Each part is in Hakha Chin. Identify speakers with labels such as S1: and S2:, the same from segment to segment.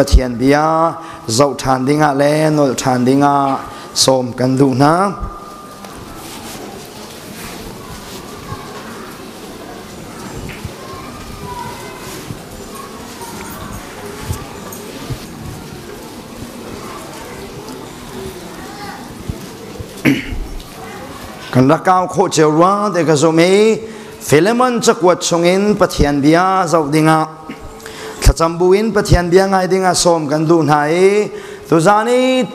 S1: Pathian bia zoh ṭhan dingah le nolh ṭhan dingah sawm kan duh hna. Kan rak kau khawh cio rua te ka zum i Philemon cakuat chungin Pathian bia zoh dingah thlacam buin Pathian bia ngai dingah sawm kan duh hna i tuzan i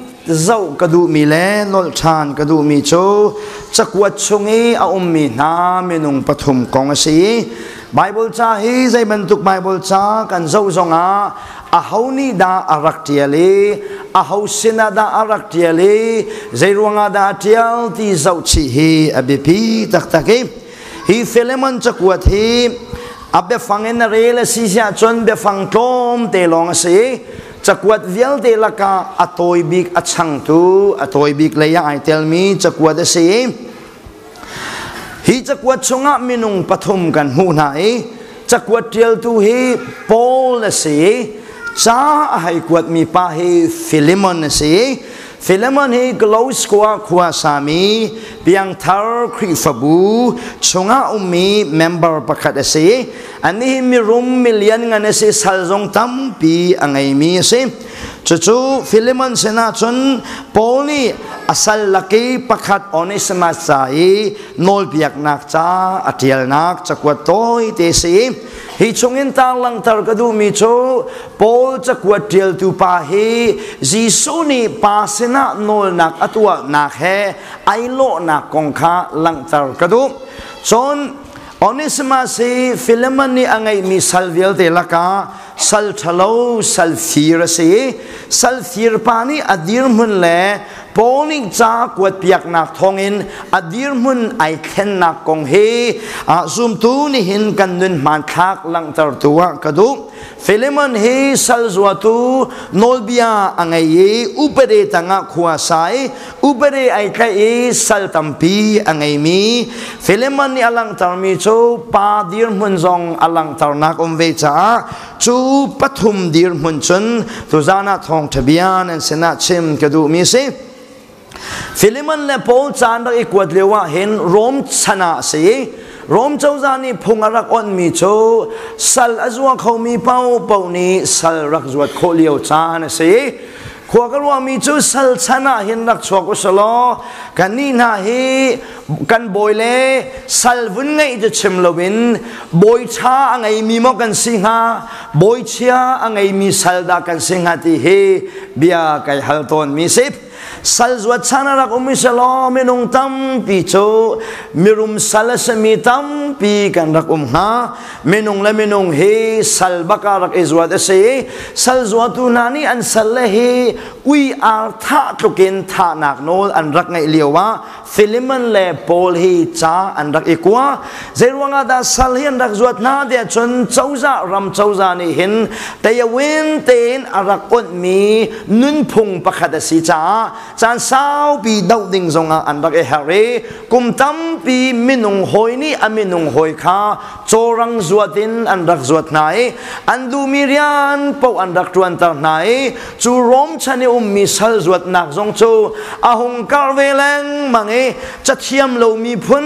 S1: zoh ka duhmi le nolh ṭhan ka duhmi cu cakuat chung i a ummi hna minung pathum kong a si. Bible ca hi zei bantuk Bible ca kan zoh zongah aho nih dah a rak ṭial i aho sinah dah a rak ṭial i zei ruangah dah a ṭial ti zohchih hi a biapi taktak i hi Philemon cakuat hi a biafang in a rel a si siah cun biafang tlawm te lawng a si. Cakuat vialte lakah a tawi bik a changtu a tawi bik lei ah ai telmi cakuat a si. Hi cakuat chungah minung pathum kan hmuh hna i cakuat ṭialtu hi Paul a si i ca a hei kuatmi pa hi Filemon a si. Filemon hi Kolose khua khua sami piangthar Khrihfabu chungah ummi member pakhat a si. Anih hi mirum milian ngan a si, sal zong tampi a ngeimi a si. Cucu Philemon sinah cun Paul nih a sal lak i pakhat Onesimas ca i nawlpiaknak ca a ṭialnak cakuat tawite si. Hi chungin tarlangter ka duhmi cu Paul cakuat ṭialtu pa hi Jesuh nih pa sinah nawlnak a tuahnak he ai lawhnak kong kha langhter ka duh. Cun Onesimas hi Philemon nih a ngeihmi sal vialte lakah sal ṭhalo sal fir a si. Sal fir pa nih a dirhmun le Paul nih ca kuatpiaknak thawngin a dirhmun ai thlennak kong hi zumtu nihin kan nun hmanthlak langhtertu ah ka duh. Philemon hi sal zuatu nawlbia a ngei i upade tangah khua sa i upade ai tlaih i sal tampi a ngeimi Philemon nih a langhtermi cu pa dirhmun zong a langhternak um ve caah cu pathum dirhmun cun tuzan ah thawngṭha bia nan sinah chim ka duhmi si. Philemon le Paul caan rak i kuat lio ah hin Rom chan ah a si i Rom cozah nih phung a rak onhmi cu sal a zua khomi paohpaoh nih sal rak zuat khawh lio caan a si. Khua ka ruahmi cu sal chan ah hin rak chuak usalaw kannih hna hi kan bawi le sal vun ngeih cu chim loin bawi ṭha a ngeimi maw kan si hnga bawi chia a ngeimi sal dah kan si hnga ti hi bia kai hal tawnmi si. Sal zuat chan a rak um i selaw minung tampi cu mirum sal a simi tampi kan rak um hnga. Minung le minung hi sal bak ah rak i zuat a si. Sal zuatu hna nih an sal le hi ui ar thah tlukin thahnak nawl an rak ngeih lio ah Philemon le Paul hi ca an rak i kua. Zeiruangah dah sal hi an rak zuat hna tiah cun cozah ram cozah nih hin tayawin tein a rak onhmi nunphung pakhat a si caah caan saupi doh ding zongah an rak i herh i kum tampi minung hawi nih a minung hawi kha cawrang zuat in an rak zuat hna i an duhmi rian paoh an rak ṭuanter hna i cu Rom chan i ummi sal zuatnak zong cu a hung karh ve lengmang i cathiam lomi phun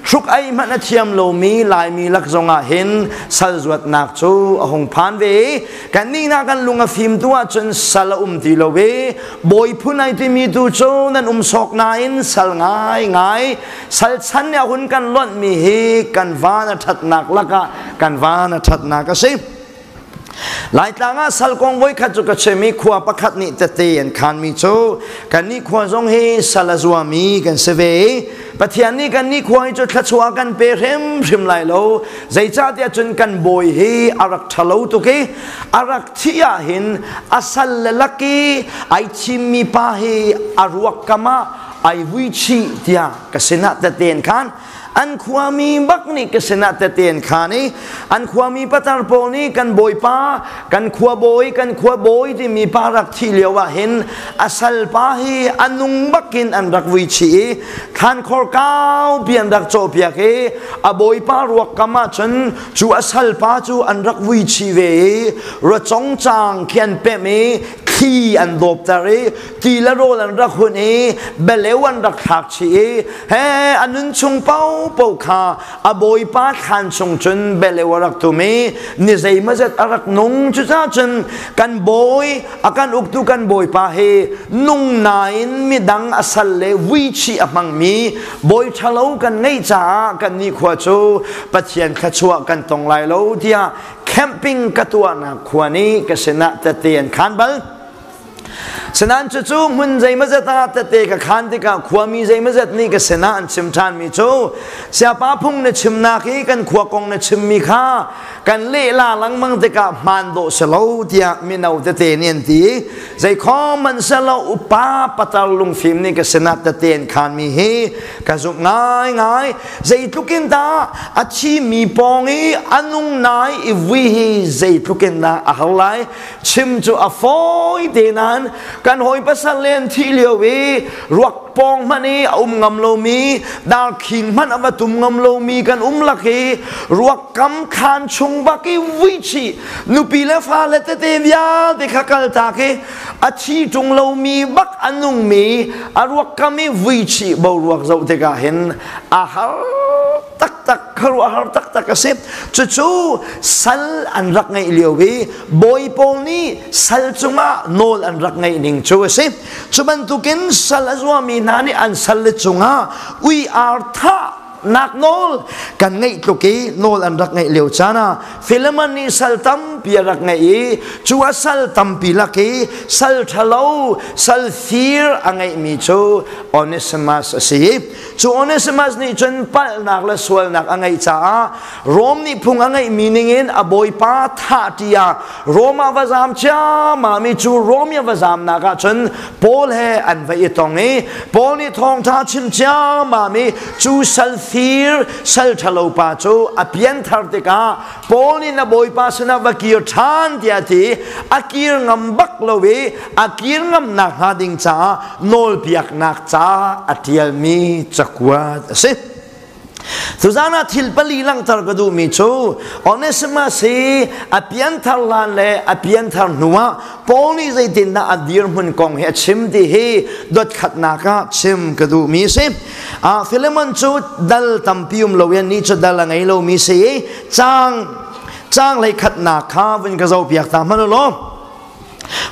S1: hruk ei hmanh a thiam lomi Laimi lak zongah hin sal zuatnak cu a hung phan ve i kannih hna kan lung a fim tu ahcun sal a um ti lo i bawi phun ai timi tu cu nan um sawk nain sal ngaingai sal chan nih a hun kan lonhmi hi kan van a ṭhatnak lakah kan van a ṭhatnak a si. Laitlang ah sal kong voikhat cu ka chim i khua pakhat nih tete an khanmi cu kannih khua zong hi sal a zuami kan si ve i Pathian nih kannih khua hi cu thluachuah kan pe hrimhrim lai lo. Zeicahtiah cun kan bawi hi a rak ṭhalo tuk i a rak thih ah hin a sal le lak i ai thimmi pa hi a ruak kam ah ai vui chih tiah ka sinah tete an khan. An khuami bak nih ka sinah tete an khaan i an khuami patar pawl nih kan bawipa, kan khuabawi, kan khuabawi timi pa rak thih lio ah hin a salpa hi a nung bakin an rak vui chih i thlankhor kaupi an rak cawhpiak i a bawipa ruak kam ah cun cu a salpa cu an rak vui chih ve i racong caang khi an pemh i thli an dawpter i ti le rawl an rak hun i beleu an rak thlak chih i he a nun chung paohpaoh kha a bawipa thlan chung cun beleu a rak tum i ni zeimawzat a rak nung. Cucaah cun kan bawi, a kan uktu kan bawipa hi nung nain midang a sal le vuichih a hmangmi bawi ṭhalo kan ngeih caah kan nih khua cu Pathian thluachuah kan tong lai lo tiah camping ka tuahnak khua nih ka sinah tette an khaan bal. Sinain cucu hmun zeimawzat ah tete ka khaan tikah khuami zeimawzat nih ka sinah an chim ṭhanmi cu, "Siapa phung na chimnak hi kan khua kong na chimmi kha kan lehla lengmang tikah hmaan dawh si lo," tiah mino tete nih an ti. Zeikhom hmanh sehlo upa patar lungfim nih ka sinah tete an khaanmi hi ka zumh ngaingai. Zeitluk in dah a thimi pawng i a nung nai i vui hi zeitluk in dah a har lai. Chim cu a fawi te nain kan hawi pasal le an thih lio i ruak pawng hmanh i a um ngam lomi, darkhing hmanh a va tum ngam lomi kan um lak i ruak kam khaan chung bak i vuichih nupi le fale tete vialte kha kaltak i a thi ṭung lomi bak a nungmi a ruak kam i vuichih boruak zoh tikah hin a har taktak, khuaruahhar taktak a si. Cucu sal an rak ngeih lio i bawi pawl nih sal cungah nawl an rak ngeih ning cu a si. Cu bantukin sal a zuami hna nih an salle cungah ui ar thah nak nawl kan ngeih tluk i nawl an rak ngeih lio caan ah Philemon nih sal tampi a rak ngeih i cu a sal tampi lak i sal ṭhalo, sal fir a ngeihmi cu Onesimus a si. Cu Onesimus nih cun palhnak le sualnak a ngeih caah Rom nih phung a ngeihmi ningin a bawipa thah ṭi ah Rom ah va zaam ciammam i cu Rom i a va zaamnak ah cun Paul he an va i tong i Paul nih thawngṭha chim ciammam i cu sal fir, sal ṭhalo pa cu a pianthar tikah Paul nih na bawipa sinah va kir ṭhan tiah a ti. A kir ngam bak lo i a kir ngamnak hnga ding caah nawlpiaknak ca a ṭialmi cakuat a si. Tuzaan ah thil pali langhter ka duhmi cu Onesimus hi a pianthar hlan le a pianthar hnuah Paul nih zeitindah a dirhmun kong hi a chim ti hi dotkhatnak ah chim ka duhmi a si. Philemon cu dal tampi um lo i anih cu dal a ngei lomi si i caang caang hleikhatnak kha vun ka zohpiak ta hmanh u law.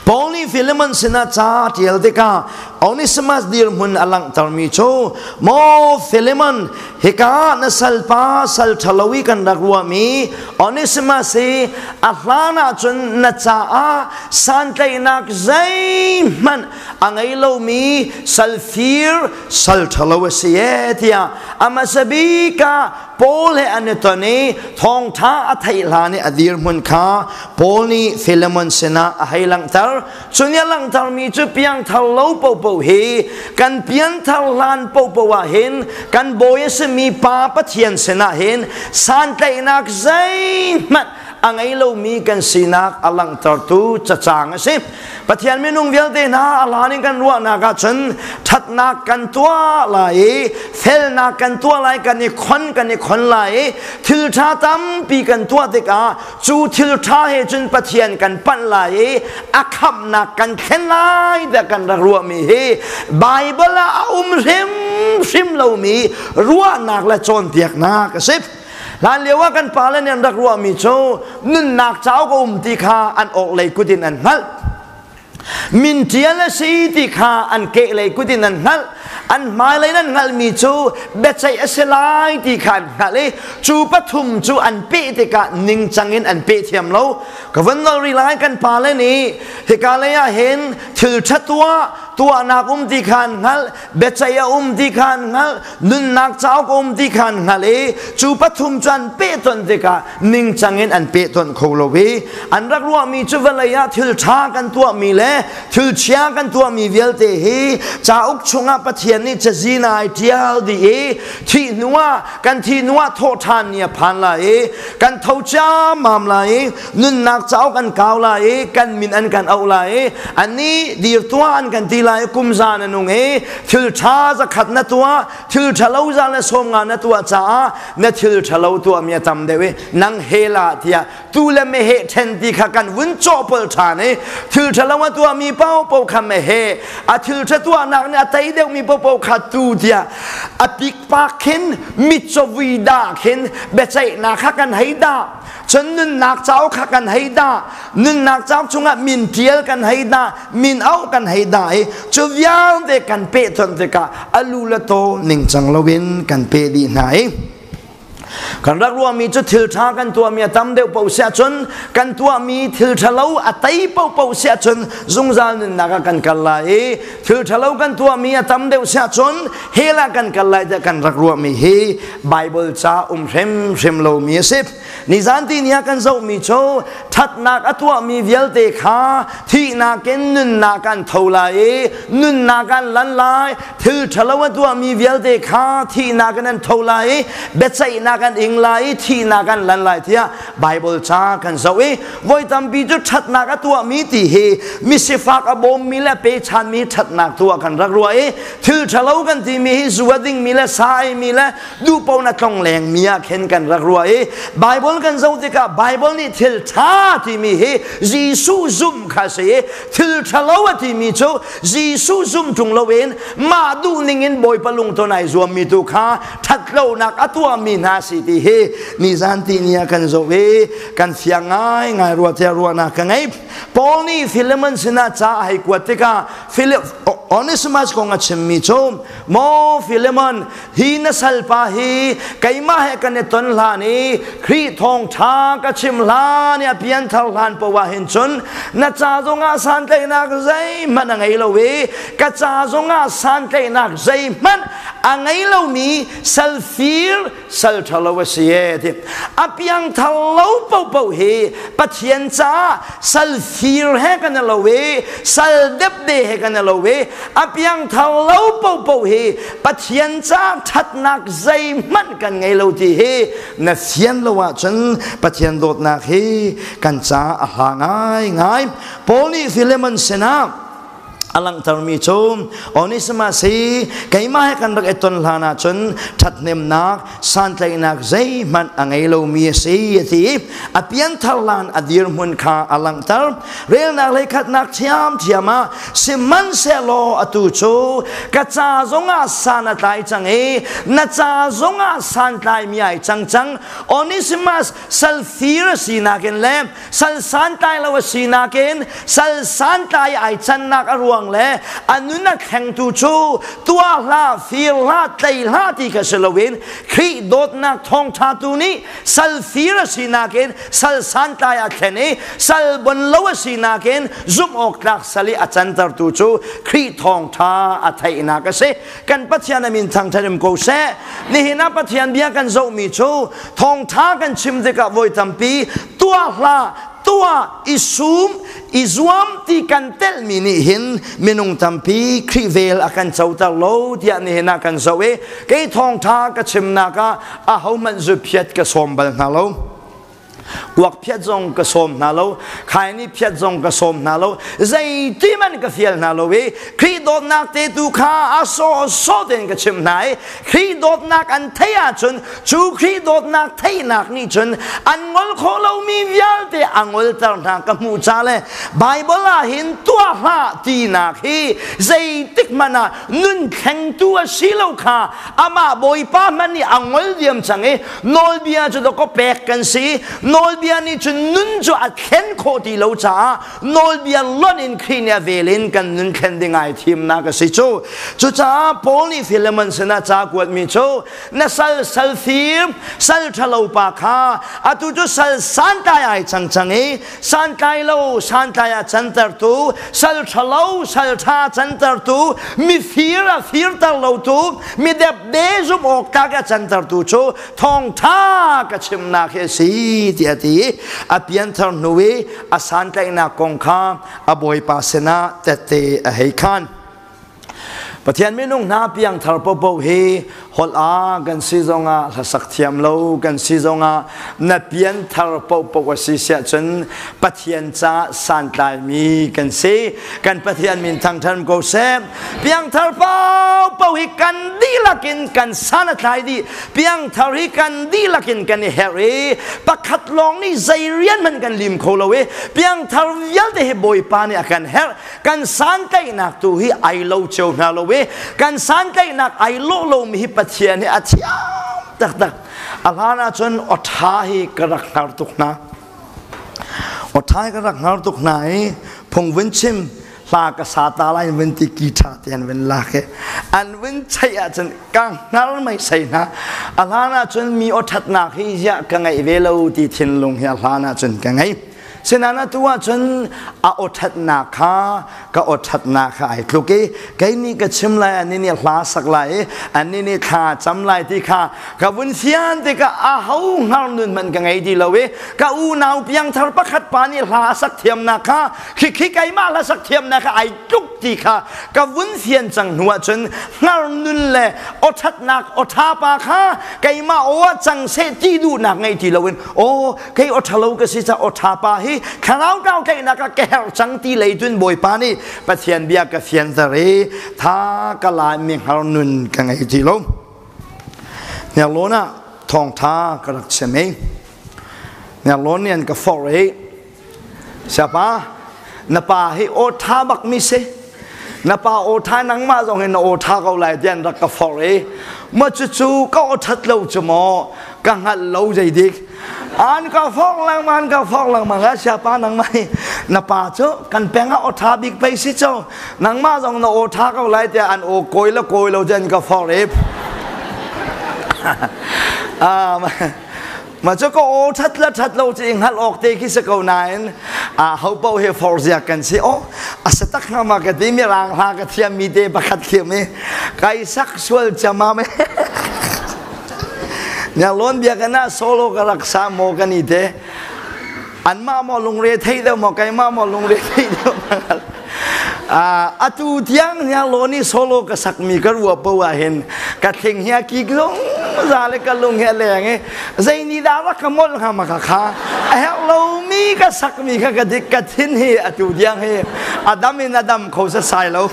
S1: Paul nih Philemon sinah ca a ṭial tikah Onesimus dirhmun a langhtermi cu, "Maw Philemon, hika ah na salpa sal ṭhalo i kan rak ruahmi Onesimus hi a hlan ahcun na caah santlaihnak zeihmanh a ngei lomi salfir, sal ṭhalo a si ee," tiah a hmasa bik ah Paul he an i ton i thawngṭha a theih hlan i a dirhmun kha Paul nih Philemon sinah a hei langhter. Cu nih a langhtermi cu piangthar lo paohpaoh hi kan pianthar hlan paohpaoh ah hin kan bawi a simi Pa Pathian sinah hin santlaihnak zeihmanh a ngei lomi kan sinak a langhtertu cacang a si. Pathian minung vialte hna a hlan in kan ruahnak ahcun ṭhatnak kan tuah lai i felnak kan tuah lai, kan i khon kan i khon lai i thil ṭha tampi kan tuah tikah cu thil ṭha he cun Pathian kan panh lai i a khamhnak kan thlen lai tiah kan rak ruahmi hi Baibal ah a um hrimhrim lomi ruahnak le cawnpiaknak a si. Hlan lio ah kan pale nih an rak ruahmi cu nunnak cauk a um ti kha an orhlei kut in an hngalh. Min ṭial a si ti kha an kehlei kut in an hngalh. An hmailei in an hngalhmi cu biaceih a si lai ti kha an hngalh i cu pathum cu an peh tikah ningcang in an peh thiam lo. Ka vun nol rih lai, kan pale nih hika lei ah hin thil ṭha tuah. Tuahnak um ti kha an hngalh, biaceih a um ti kha an hngalh, nunnak cauk a um ti kha an hngalh i cu pathum cu an pehtonh tikah ningcang in an pehtonh kho lo i an rak ruahmi cu vawlei ah thil ṭha kan tuahmi le thil chia kan tuahmi vialte hi cauk chungah Pathian nih cazin ai ṭial dih i thih hnuah kan thih hnuah thawhṭhan ni a phan lai i kan tho ciammam lai i nunnak cauk an kau lai i kan min an kan auh lai i annih dir tuah an kan ti lai i kum za na nung i thil ṭha zakhat na tuah thil ṭhalo za le 50 na tuah caah na thil ṭhalo tuahmi a tam deuh i nang hela tiah tu le meheh ṭhen ti kha kan vun cawhpolh ṭhan i thil ṭhalo a tuahmi paohpaoh kha meheh a thil ṭha tuahnak nih a tei deuhmi paohpaoh kha tu tiah a pikpak khin mitcawvui dah khin biaceihnak kha kan hei dah. Cun nunnak cauk kha kan hei dah, nunnak cauk chungah min ṭial kan hei dah, min auh kan hei dah i cu vialte kan pehtonh tikah a lu le taw ningcang loin kan peh dih hna i kan rak ruahmi cu thil ṭha kan tuahmi a tam deuh paoh siah cun kan tuahmi thil ṭhalo a tei paohpaoh siah cun zungzal nunnak ah kan kal lai i thil ṭhalo kan tuahmi a tam deuh siah cun hell ah kan kal lai tiah kan rak ruahmi hi Bible ca um hrimhrim lomi a si. Nizan ti ni ah kan zohmi cu ṭhatnak a tuahmi vialte kha thihnak in nunnak an tho lai i nunnak an lan lai. Thil ṭhalo a tuahmi vialte kha thihnak in an tho lai i biaceihnak an ing lai i thihnak an lan lai tiah Bible ca kan zoh i voi tampi cu ṭhatnak a tuahmi ti hi misifak a bawmmi le pechanmi ṭhatnak tu ah kan rak ruah i thil ṭhalo kan timi hi zu a dingmi le sa eimi le duhpaoh na tlongleng mi ah khin kan rak ruah i Bible kan zoh tikah Bible nih thil ṭha timi hi Jesuh zumh kha si i thil ṭhalo a timi cu Jesuh zum ṭung loin mah duh ning in Bawipa lungton ai zuammi tu kha ṭhatlonak a tuahmi hna si ti hi nizan ti ni ah kan zoh i kan fiang ngai ngai rua tiah ruahnak ka ngei. Paul nih Philemon sinah ca a hei kuat tikah Philip Onesimus kong a chimmi cu maw Philemon, hi na salpa hi keimah he kan i ton hlan i Khrih thawngṭha ka chim hlan i a pianthar hlan poah hin cun na ca zongah santlaihnak zeihmanh a ngei lo i ka ca zongah santlaihnak zeihmanh a ngei lomi salfir sal ṭhalo a si e ti. A piangthar lo paohpaoh hi Pathian caah sal fir he kan i lo i sal depde he kan i lo i a piangthar lo paohpaoh hi Pathian caah ṭhatnak zeihmanh kan ngei lo ti hi na fian lo ahcun Pathian dawtnak hi kan caah a hla ngaingai. Paul nih Philemon sinah a langhtermi cu Onesimus hi keimah he kan rak i ton hlan ahcun ṭhathnemnak santlaihnak zeihmanh a ngei lomi a si a ti. A pianthar hlan a dirhmun kha a langhter. Relnak lei khatnak ṭhiamṭhiam ah sihmanhsehlaw atu cu ka ca zongah san a tlai cang i na ca zongah santlaimi ai cang cang. Onesimus salfir a sinak in le sal santlai lo a sinak in sal santlai ai cannak a ruang le a nun a thlengtu cu tuah hlah, fir hlah, tlei hlah ti kha si loin Khrih dawtnak thawngṭha tu nih sal fir a sinak in sal santlai a thlen i sal bon lo a sinak in zumh awk tlak sal i a cantertu cu Khrih thawngṭha a theihnak a si. Kan Pathian a min thangṭhat um ko seh. Nihin ah Pathian bia kan zohmi cu thawngṭha kan chim tikah voi tampi tuah hlah, tuah, i sum, i zuam ti kan telhmi nih hin minung tampi Khrih vel a kan coter lo tiah nihin ah kan zoh i kei thawngṭha ka chimnak ah ahohmanh zuphiat ka sawm bal hna lo. Kuak phiat zong ka sawm hna lo, khaini phiat zong ka sawm hna lo, zeiti man ka fial hna lo i Khrih dawtnak te tu kha a sawh sawh tein ka chimh hna i Khrih dawtnak an theih ahcun cu Khrih dawtnak theihnak nih cun an ngol khawh lomi vialte a ngolter hna ka hmuh ca le Bible ah hin tuah hlah tinak hi zeitik hmanh ah nun thlengtu a si lo kha amah Bawipa hmanh nih a ngol diam cang i nawlbia cu dawkaw pek kan si. Nawlbia nih cun nun cu a thlen khawh ti lo caah nawlbia lonh in Khrih nih a vel in kan nun thlen ding ai thimnak a si cu. Cucaah Paul nih Philemon sinah ca kuatmi cu na sal sal fir sal ṭhalo pa kha atu cu sal santlai ai cang cang i santlai lo santlai a cantertu sal ṭhalo sal ṭha cantertu mifir a firter lotu mi depde zumh awk tlak a cantertu cu thawngṭha ka chimnak hi a si tiah a ti i a pianthar hnu i a santlaihnak kong kha a bawipa sinah tette a hei khan. Pathian minung hna piangthar popo hi holh a kan si zongah hlasak thiam lo kan si zongah na pianthar popo a si siah cun Pathian ca santlaimi kan si. Kan Pathian min thangthan ko seh. Piangthar popo hi kan dihlak in kan san a tlai dih. Piangthar hi kan dihlak in kan i herh i pakhat lawng nih zei rian hmanh kan lim kho lo i piangthar vialte hi Bawipa nih a kan herh. Kan santlaihnak tu hi ai lo cio hna lo i kan santlaihnak ai lawh lomi hi Pathian hi a thiam taktak. A hlan ahcun awṭha hi ka rak hngar tuk hna. Awṭha hi ka rak hngar tuk hna i phung vun chim hla ka sa ta lai vun ti ki ṭha te an vun lak i an vun cheih ahcun ka hngar mei sei hna. A hlan ahcun mi awṭhatnak hi ziah ka ngeih ve lo ti thinlung hi a hlan ahcun ka ngei. Sinain atu ahcun a awṭhatnak kha ka awṭhatnak kha ai tluk i kei nih ka chim lai annih nih hla sak lai i annih nih thla cam lai ti kha ka vun fian tikah aho hngar nun hmanh ka ngei ti lo i ka unau piangthar pakhat pa nih hla a sak thiamnak kha khikhi keimah hla sak thiamnak kha ai tluk ti kha ka vun fian cang hnu ahcun hngar nun le awṭhatnak awṭha pa kha keimah aw ah cang seh ti duhnak ngei ti loin aw kei aw ṭhalo ka si ca aw ṭha pa hi thlarau kau tlaihnak ah ka herh cang ti lei tun Bawipa nih Pathian bia ka fianter i tha ka la mi hngar nun ka ngei ti lo. Hniarlawn ah thawngṭha ka rak chim i Hniarlawn nih an ka forh i Siapa na pa hi aw ṭha bak mi si na pa aw ṭha nangmah zong hin na aw ṭha ko lai tiah an rak ka forh i ma cucu ka aw ṭhat lo cu maw ka hngalh lo zeidik an ka forh lengmang an ka forh lengmang a siapa nangmah hi na pa cu kan peng ah aw ṭha bik pei si co nangmah zong na aw ṭha ko lai tiah an aw kawi le kawi lo tiah an ka forh i Ma cu ka aw ṭhat le ṭhat lo cu i hngalh awk te khi si ko nain a ho paoh hi forziak kan si. Oh, a si tak hnga ma ka ti mirang hla ka thiam mi te pakhat thiam i kai sak sual ciamam e. Nya lawn bia kan ah solo ka rak sa maw kan i te. Anmah maw lungre thei deuh maw keimah maw lungre thei deuh atu tiang nia lawn i solo ka sakmi ka rua po ah hin ka thling hi a kik zung za le ka lung hi a leng i zei ni dah rak ka molh hnga ma ka kha a herh lomi ka sakmi kha ka dik ka thin hi atu tiang hi a dam in a dam kho sasai lo.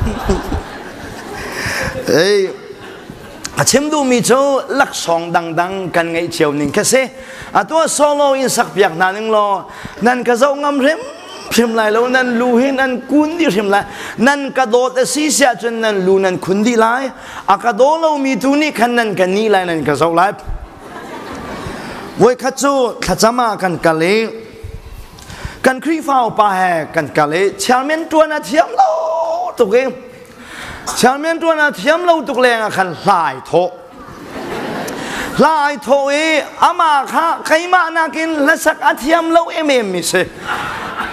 S1: Ei, a chim duhmi cu laksawng dangdang kan ngeih cio ning kha si. Atu solo in sak piak hna ning law nan ka zoh ngam hrim hrim lai lo, nan lu hi nan kun dih hrim lai. Nan ka dawt a si siah cun nan lu nan khun dih lai. A ka daw lomi tu nih khan nan ka nih lai, nan ka zoh lai. Voikhat cu thlacam ah kan kal i kan Khrihfa upa he kan kal i chairman ṭuan a thiam lo tuk i chairman ṭuan a thiam lo tuk leng ah khan hla ai thawh. Hla ai thawh i amah kha keimah nakin hlasak a thiam lo emem mi si.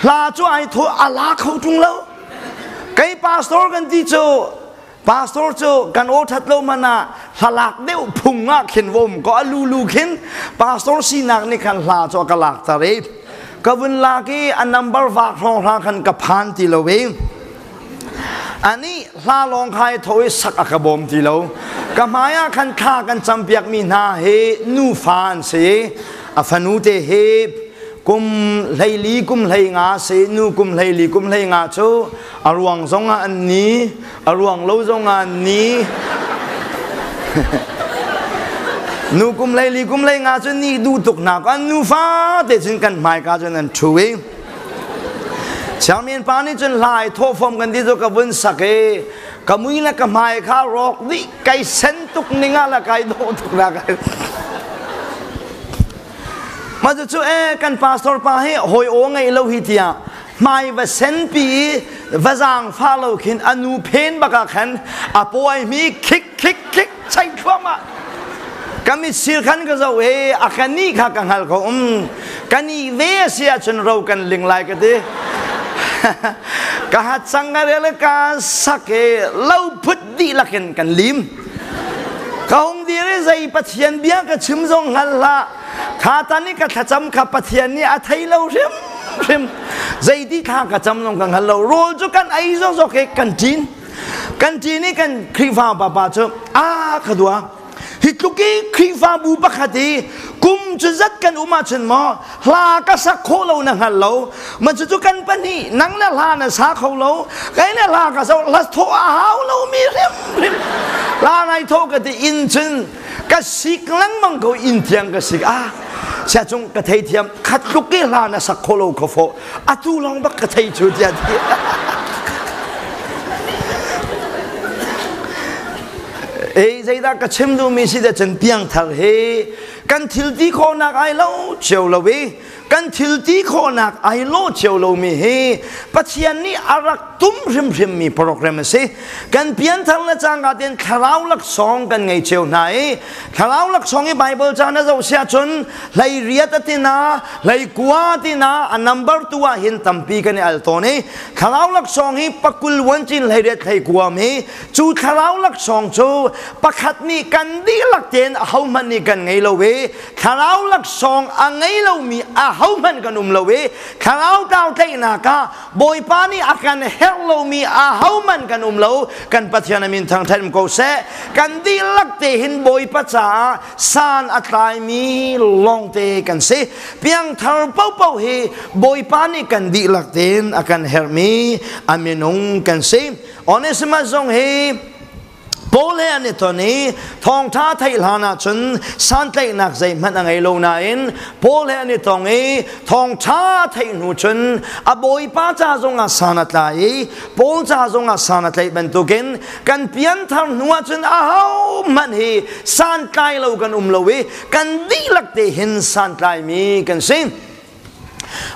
S1: Hla cu ai thawh a la kho ṭung lo. Kei pastor kan ti cu pastor cu kan aw ṭhat lo man ah hlalak deuh phung ah khin vom ko a lulu khin pastor sinak nih khan hla cu a ka lak tar i ka vun lak i a number vak hrawng hra khan ka phan ti lo i Anih hla lawng kha i tho i sak a ka bawm ti lo. Ka hmai ah khan thla kan campiakmi hna hi nufa an si. A fanu te hi kum 14 kum 15 si. Nu kum 14 kum 15 cu a ruang zong ah an ni, a ruang lo zong ah an ni. Nu kum 14 kum 15 cu ni duh tuk hna ko. An nufa te cun kan hmaika cun an ṭhu i Siangmin pa nih cun hla i thawhfawm kan ti cu ka vun sak i ka mui le ka hmai kha rawk dih kai sen tuk ning ah le kai dawh tuk na kai. Mah cu e kan pastor pa hi hawi aw ngei lo hi tiah hmai va senpi i va zaangfah lo khin a nu phen bak ah khan a pawi mi khik khik khik chai thluahmah. Ka mitsir khan ka zoh i a ka nih kha ka hngal ko ka nih ve a si ahcun ro kan ling lai ka ti. Ka hat cang ka rel ka sak i lo phut dihlak in kan lim. Ka hung dir i zei Pathian bia ka chim zong hngal hlah. Kha tan i ka thlacam kha Pathian nih a thei lo hrimhrim. Zeiti thla ka cam zong ka hngal lo. Rawl cu kan ei zokzok i kan ṭin. Kan ṭin i kan Khrihfa papa cu a ka dua. Hi tluk i Khrihfabu pakhat i kum cu zat kan um ahcun maw hla ka sak khawh lo na hngal lo. Ma cucu kan pahnih nang le hla na sa kho lo, kei le hla ka so hla thawh a hau lo mi hrimhrim. Hla nai thawh ka ti inn cun ka sik lengmang ko inn tiang ka sik ah sia cung ka thei thiam khat tluk i hla na sak kho lo kho fo atu lawng bak ka thei cu tiah ti. Ei zeidah ka chim duhmi si da cun piangthar hi kan thil ti khawhnak ai lo cio lo i kan thil ti khawhnak ai lo cio lomi hi Pathian nih a rak tum hrimhrimmi program a si. Kan pianthar le cangka tein thlarau laksawng kan ngei cio hna i thlarau laksawng i Bible ca na zoh siah cun hlei riat a tina hlei kua tina a number tu ah hin tampi kan i al tawn i thlarau laksawng hi pakul wancin hlei riat hlei kua mi cu thlarau laksawng cu pakhat nih kan dihlak tein ahohmanh nih kan ngei lo i thlarau laksawng a ngei lomi ahohmanh kan um lo i thlarau tlau tlaihnak ah Bawipa nih a kan herh lomi ahohmanh kan um lo. Kan Pathian a min thangṭhat ko seh. Kan dihlak te hin Bawipa caah san a tlaimi lawngte kan si. Piangthar paohpaoh hi Bawipa nih kan dihlak tein a kan herhmi a minung kan si. Onesimus zong hi Paul he an i ton i thawngṭha theih hlan ahcun santlaihnak zeihmanh a ngei lo nain Paul he an i tong i thawngṭha theih hnu cun a bawipa ca zongah san a tlai i Paul ca zongah san a tlaih bantukin kan pianthar hnu ahcun ahohmanh hi santlai lo kan um lo i kan dihlak te hin santlaimi kan si.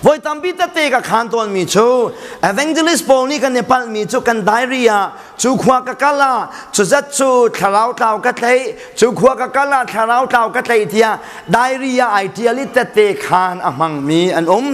S1: Voi tampi tette ka khaan tawnmi cu evangelist pawl nih kan i palhmi cu kan diary ah cu khua ka kal ah cu zat cu thlarau tlau ka tlaih, cu khua ka kal ah thlarau tlau ka tlaih tiah diary ah ai ṭial i tette khaan a hmangmi an um.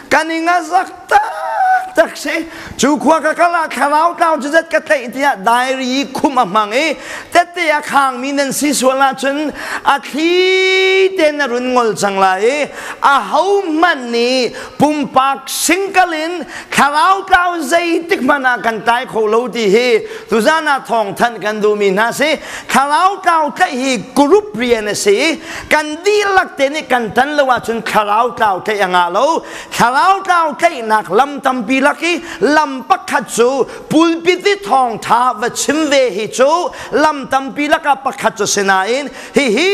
S1: Kan i ngazak taktak si. Cu khua ka kal ah thlarau tlau cu zat ka tlaih tiah diary khum a hmang i tette a khangmi nan si sual ahcun a thli te na run ngol cang lai i ahohmanh nih pumpak singkal in thlarau tlau zeitik hmanh ah kan tlai kho lo ti hi tuzan ah thawngthanh kan duhmi hna si. Thlarau tlau tlaih hi group rian a si. Kan dihlak te nih kan tan lo ahcun thlarau tlau tlaih a ngah lo. Thlarau tlau tlaihnak lam tampi lak i lam pakhat cu pulpit i thawngtha va chim ve hi cu lam tampi lakah pakhat cu si nain hihi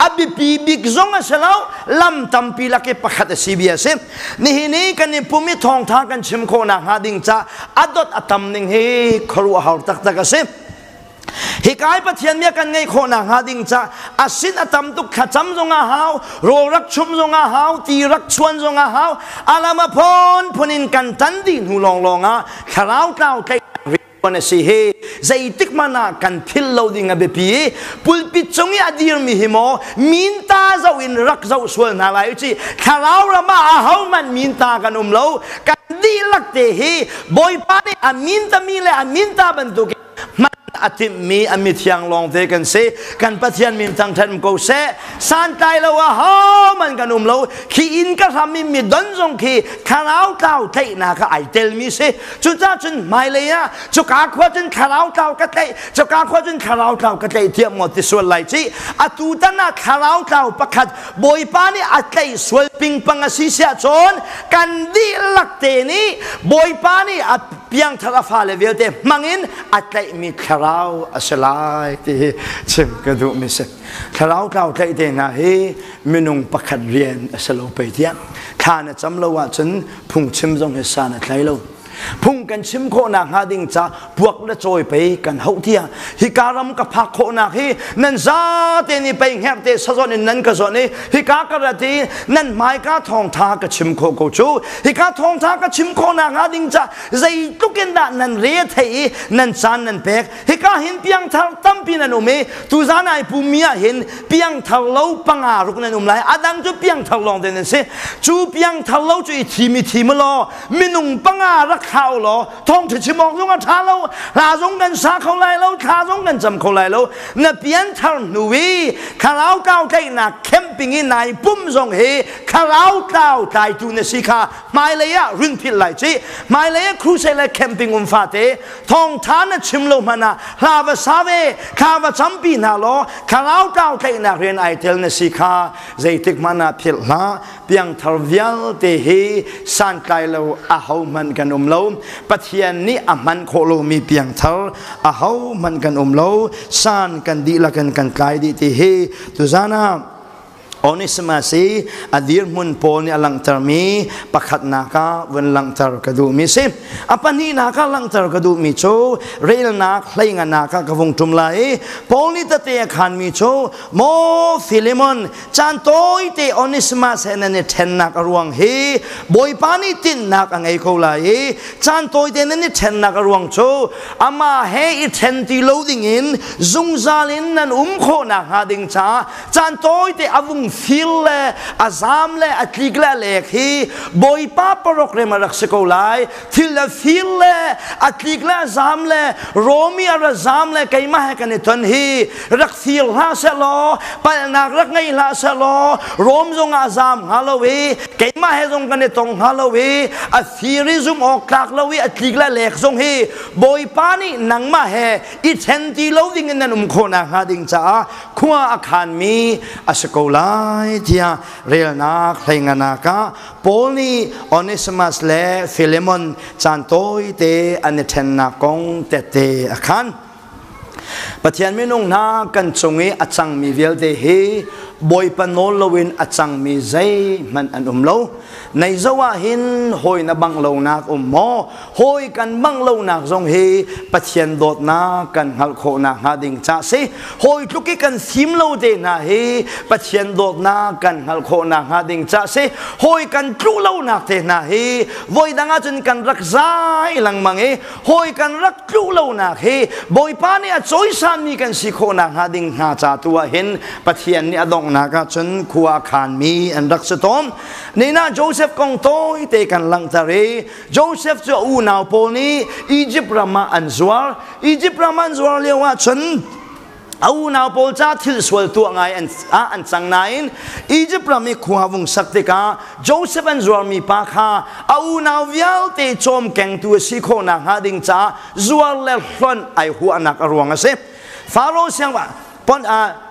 S1: a biapi bik zong a si lo, lam tampi lak i pakhat a si bia a si. Nihin i kan i pum i thawngtha kan chim khawh nakhnga ding ca a dot a tam ning hi khuaruahhar taktak a si. Hikai Pathian bia kan ngeih khawh nakhnga ding ca a sin a tam tuk. Thlacam zong a hau, rawl rak chum zong a hau, ti rak chuan zong a hau, alam a phun phun in kan tan dih hnu lawnglawng ah thlarau tlau tlaih an a si hi zeitik hmanh ah kan philh lo ding a biapi i pulpit cung i a dirmi hi maw minta zoh in rak zoh sual hna lai u ci. Thlarau ram ah ahohmanh minta kan um lo. Kan dihlak te hi Bawipa nih a minta mi le a minta bantuk hman a timhmi a mithiang lawng te kan si. Kan Pathian min thangṭhat ko seh. Santlai lo ahohmanh kan um lo. Khi inn ka hram i mi don zong khi thlarau tlau tlaihnak ah ai telmi si. Cucaah cun hmailei ah cuka khua cun thlarau tlau ka tlaih, cuka khua cun thlarau tlau ka tlaih thiam maw ti sual lai ci. Atu tan ah thlarau tlau pakhat Bawipa nih a tlaih sual pingpang a si siah cun kan dihlak te nih Bawipa nih a piangthar a fale vialte hmangin a tlaihmi thlarau a si lai ti hi chim ka duhmi si. Thlarau tlau tlaih te hna hi minung pakhat rian a si lo pei tiah. Thla na cam lo ahcun phungchim zong hi san a tlai lo. Phung kan chim khawhnak hnga ding ca puak le cawi pei kan hauh tiah hika ram ka phak khawhnak hi nan zate nih pei hngerhte sazawn in nan ka zawn i hika ka rat i nan hmaika thawngtha ka chim khawh ko cu. Hika thawngtha ka chim khawhnak hnga ding ca zeitluk in dah nan re thei i nan caan nan pek. Hika hin piangthar tampi nan um i tuzan ai pummi ah hin piangthar lo panga ruk nan um lai. Adang cu piangthar lawng te nan si. Cu piangthar lo cu i thim i thim law minung panga rak hau law thawngṭha chim awk zong a ṭha lo, hla zong kan sa kho lai lo, thla zong kan cam kho lai lo. Na pianthar hnu i thlarau tlau tlaihnak camping i nai pum zong hi thlarau tlau tlaitu na si kha hmailei ah run philh lai ci. Hmailei ah crusade le camping um fate thawngṭha na chim lo hmanh ah hla va sa ve, thla va campi hna law thlarau tlau tlaihnak rian ai tel na si kha zeitik hmanh ah philh hlah. Piangthar vialte hi santlai lo ahohmanh kan um lo. Pathian nih a hman khawh lomi piangthar ahohmanh kan um lo. San kan dihlak in kan tlai dih ti hi tuzan ah Onesimus i a dirhmun Paul nih a langhtermi pakhatnak ah vun langhter ka duhmi si. A pahnihnak ah langhter ka duhmi cu relnak hleinganak ah ka vung ṭum lai i Paul nih tete a khanmi cu maw Philemon, caan tawite Onesimus he nan i ṭhennak a ruang hi Bawipa nih tinhnak a ngei ko lai i caan tawite nan i ṭhennak a ruang cu amah he i ṭhen ti lo dingin zungzal in nan um khawhnak hnga ding caah caan tawite a vung fil le a zaam le a tlik le a lek hi Bawipa program a rak si ko lai. Thil le fil le a tlik le a zaam le Romi a ra zaam le keimah he kan i ton hi rak fir hlah seh law, palhnak rak ngei hlah seh law, Rom zong ah zaam hnga lo i keimah he zong kan i tong hnga lo i a fir i zumh awk tlak lo i a tlik le lek zong hi Bawipa nih nangmah he i ṭhen ti lo ding in nan um khawh nakhnga ding caah khua a khanmi a si ko lai tiah relnak hleinganak ah Paul nih Onesimus le Philemon caan tawite an i ṭhennak kong tette a khan. Pathian minung hna kan cung i a cangmi vialte hi Bawipa nawl loin a cangmi zeihmanh an um lo. Nei zo ah hin hawi na bangh lonak um maw? Hawi kan bangh lonak zong hi Pathian dawtnak kan hngalh khawhnak hnga ding ca si. Hawi tluk i kan fim lo te hna hi Pathian dawtnak kan hngalh khawhnak hnga ding ca si. Hawi kan tluh lonak te hna hi voi dang ahcun kan rak zai lengmang i hawi kan rak tluh lonak hi Bawipa nih a cawisanmi kan si khawhnak hnga ding hna ca tu ah hin Pathian nih a donghnak ah cun khua a khanmi an rak si tawn. Nina Joseph kong tawite kan langhter i Joseph cu a unau pawl nih Egypt ram ah an zuar. Egypt ram an zuar lio ah cun a unau pawl ca thil sual tuah ngai an an cang nain Egypt ram i khua vung sak tikah Joseph an zuarmi pa kha a unau vialte cawmkengtu a si khawhnak hnga ding caah zuar le hlonh ai huahnak a ruang a si. Faro siang pon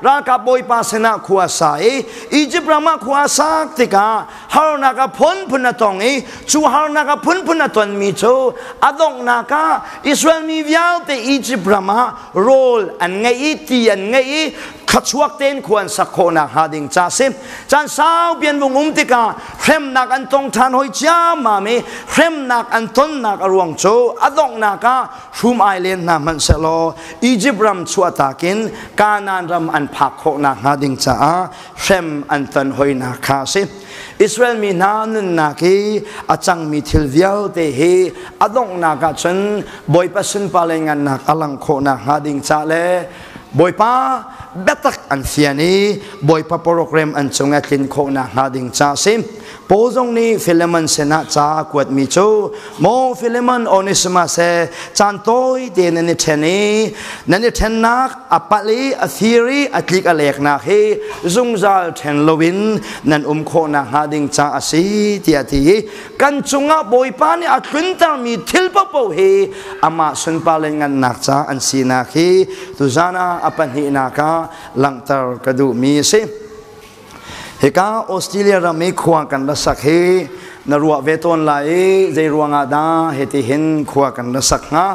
S1: ralkap bawipa sinah khua sa i Egypt ram ah khua sak tikah harnak a phunphun a tong i cu harnak a phunphun a tonmi cu a donghnak ah Israel mi vialte Egypt ram ah rawl an ngeih i ti an ngeih i thluachuak tein khua an sak khawhnak hnga ding ca si. Caan saupi an vung um tikah hremnak an tong ṭhan hoi ciammam i hremnak an tonnak a ruang cu a donghnak ah hrum ai len hna hmanh sehlaw Egypt ram chuahtak in Kanaan ram an phak khawhnak hnga ding caah hrem an ton hoinak kha a si. Israel mi hna nunnak hi a cangmi thil vialte hi a donghnak ah cun Bawipa sunpar le ngannak a lang khawhnak hnga ding ca le Bawipa biatak an fian i Bawipa program an cung a tlin khawhnak hnga ding ca a si. Paul zong nih Philemon sinah ca a kuatmi cu Maw Philemon, Onesimus he caan tawi te nan i ṭhen i nan i ṭhennak a palh i a fir i a tlik a leknak hi zungzal ṭhen loin nan um khawhnak hnga ding ca a si tiah a ti i kan cungah Bawipa nih a tluntermi thil paohpaoh hi amah sunpar le ngannak ca an sinak hi tuzan ah a pahnihnak ah langhter ka duhmi a si. Hika Australia ram i khua kan ra sak hi na ruah ve tawn lai i zei ruangah dah hiti hin khua kan ra sak hnga?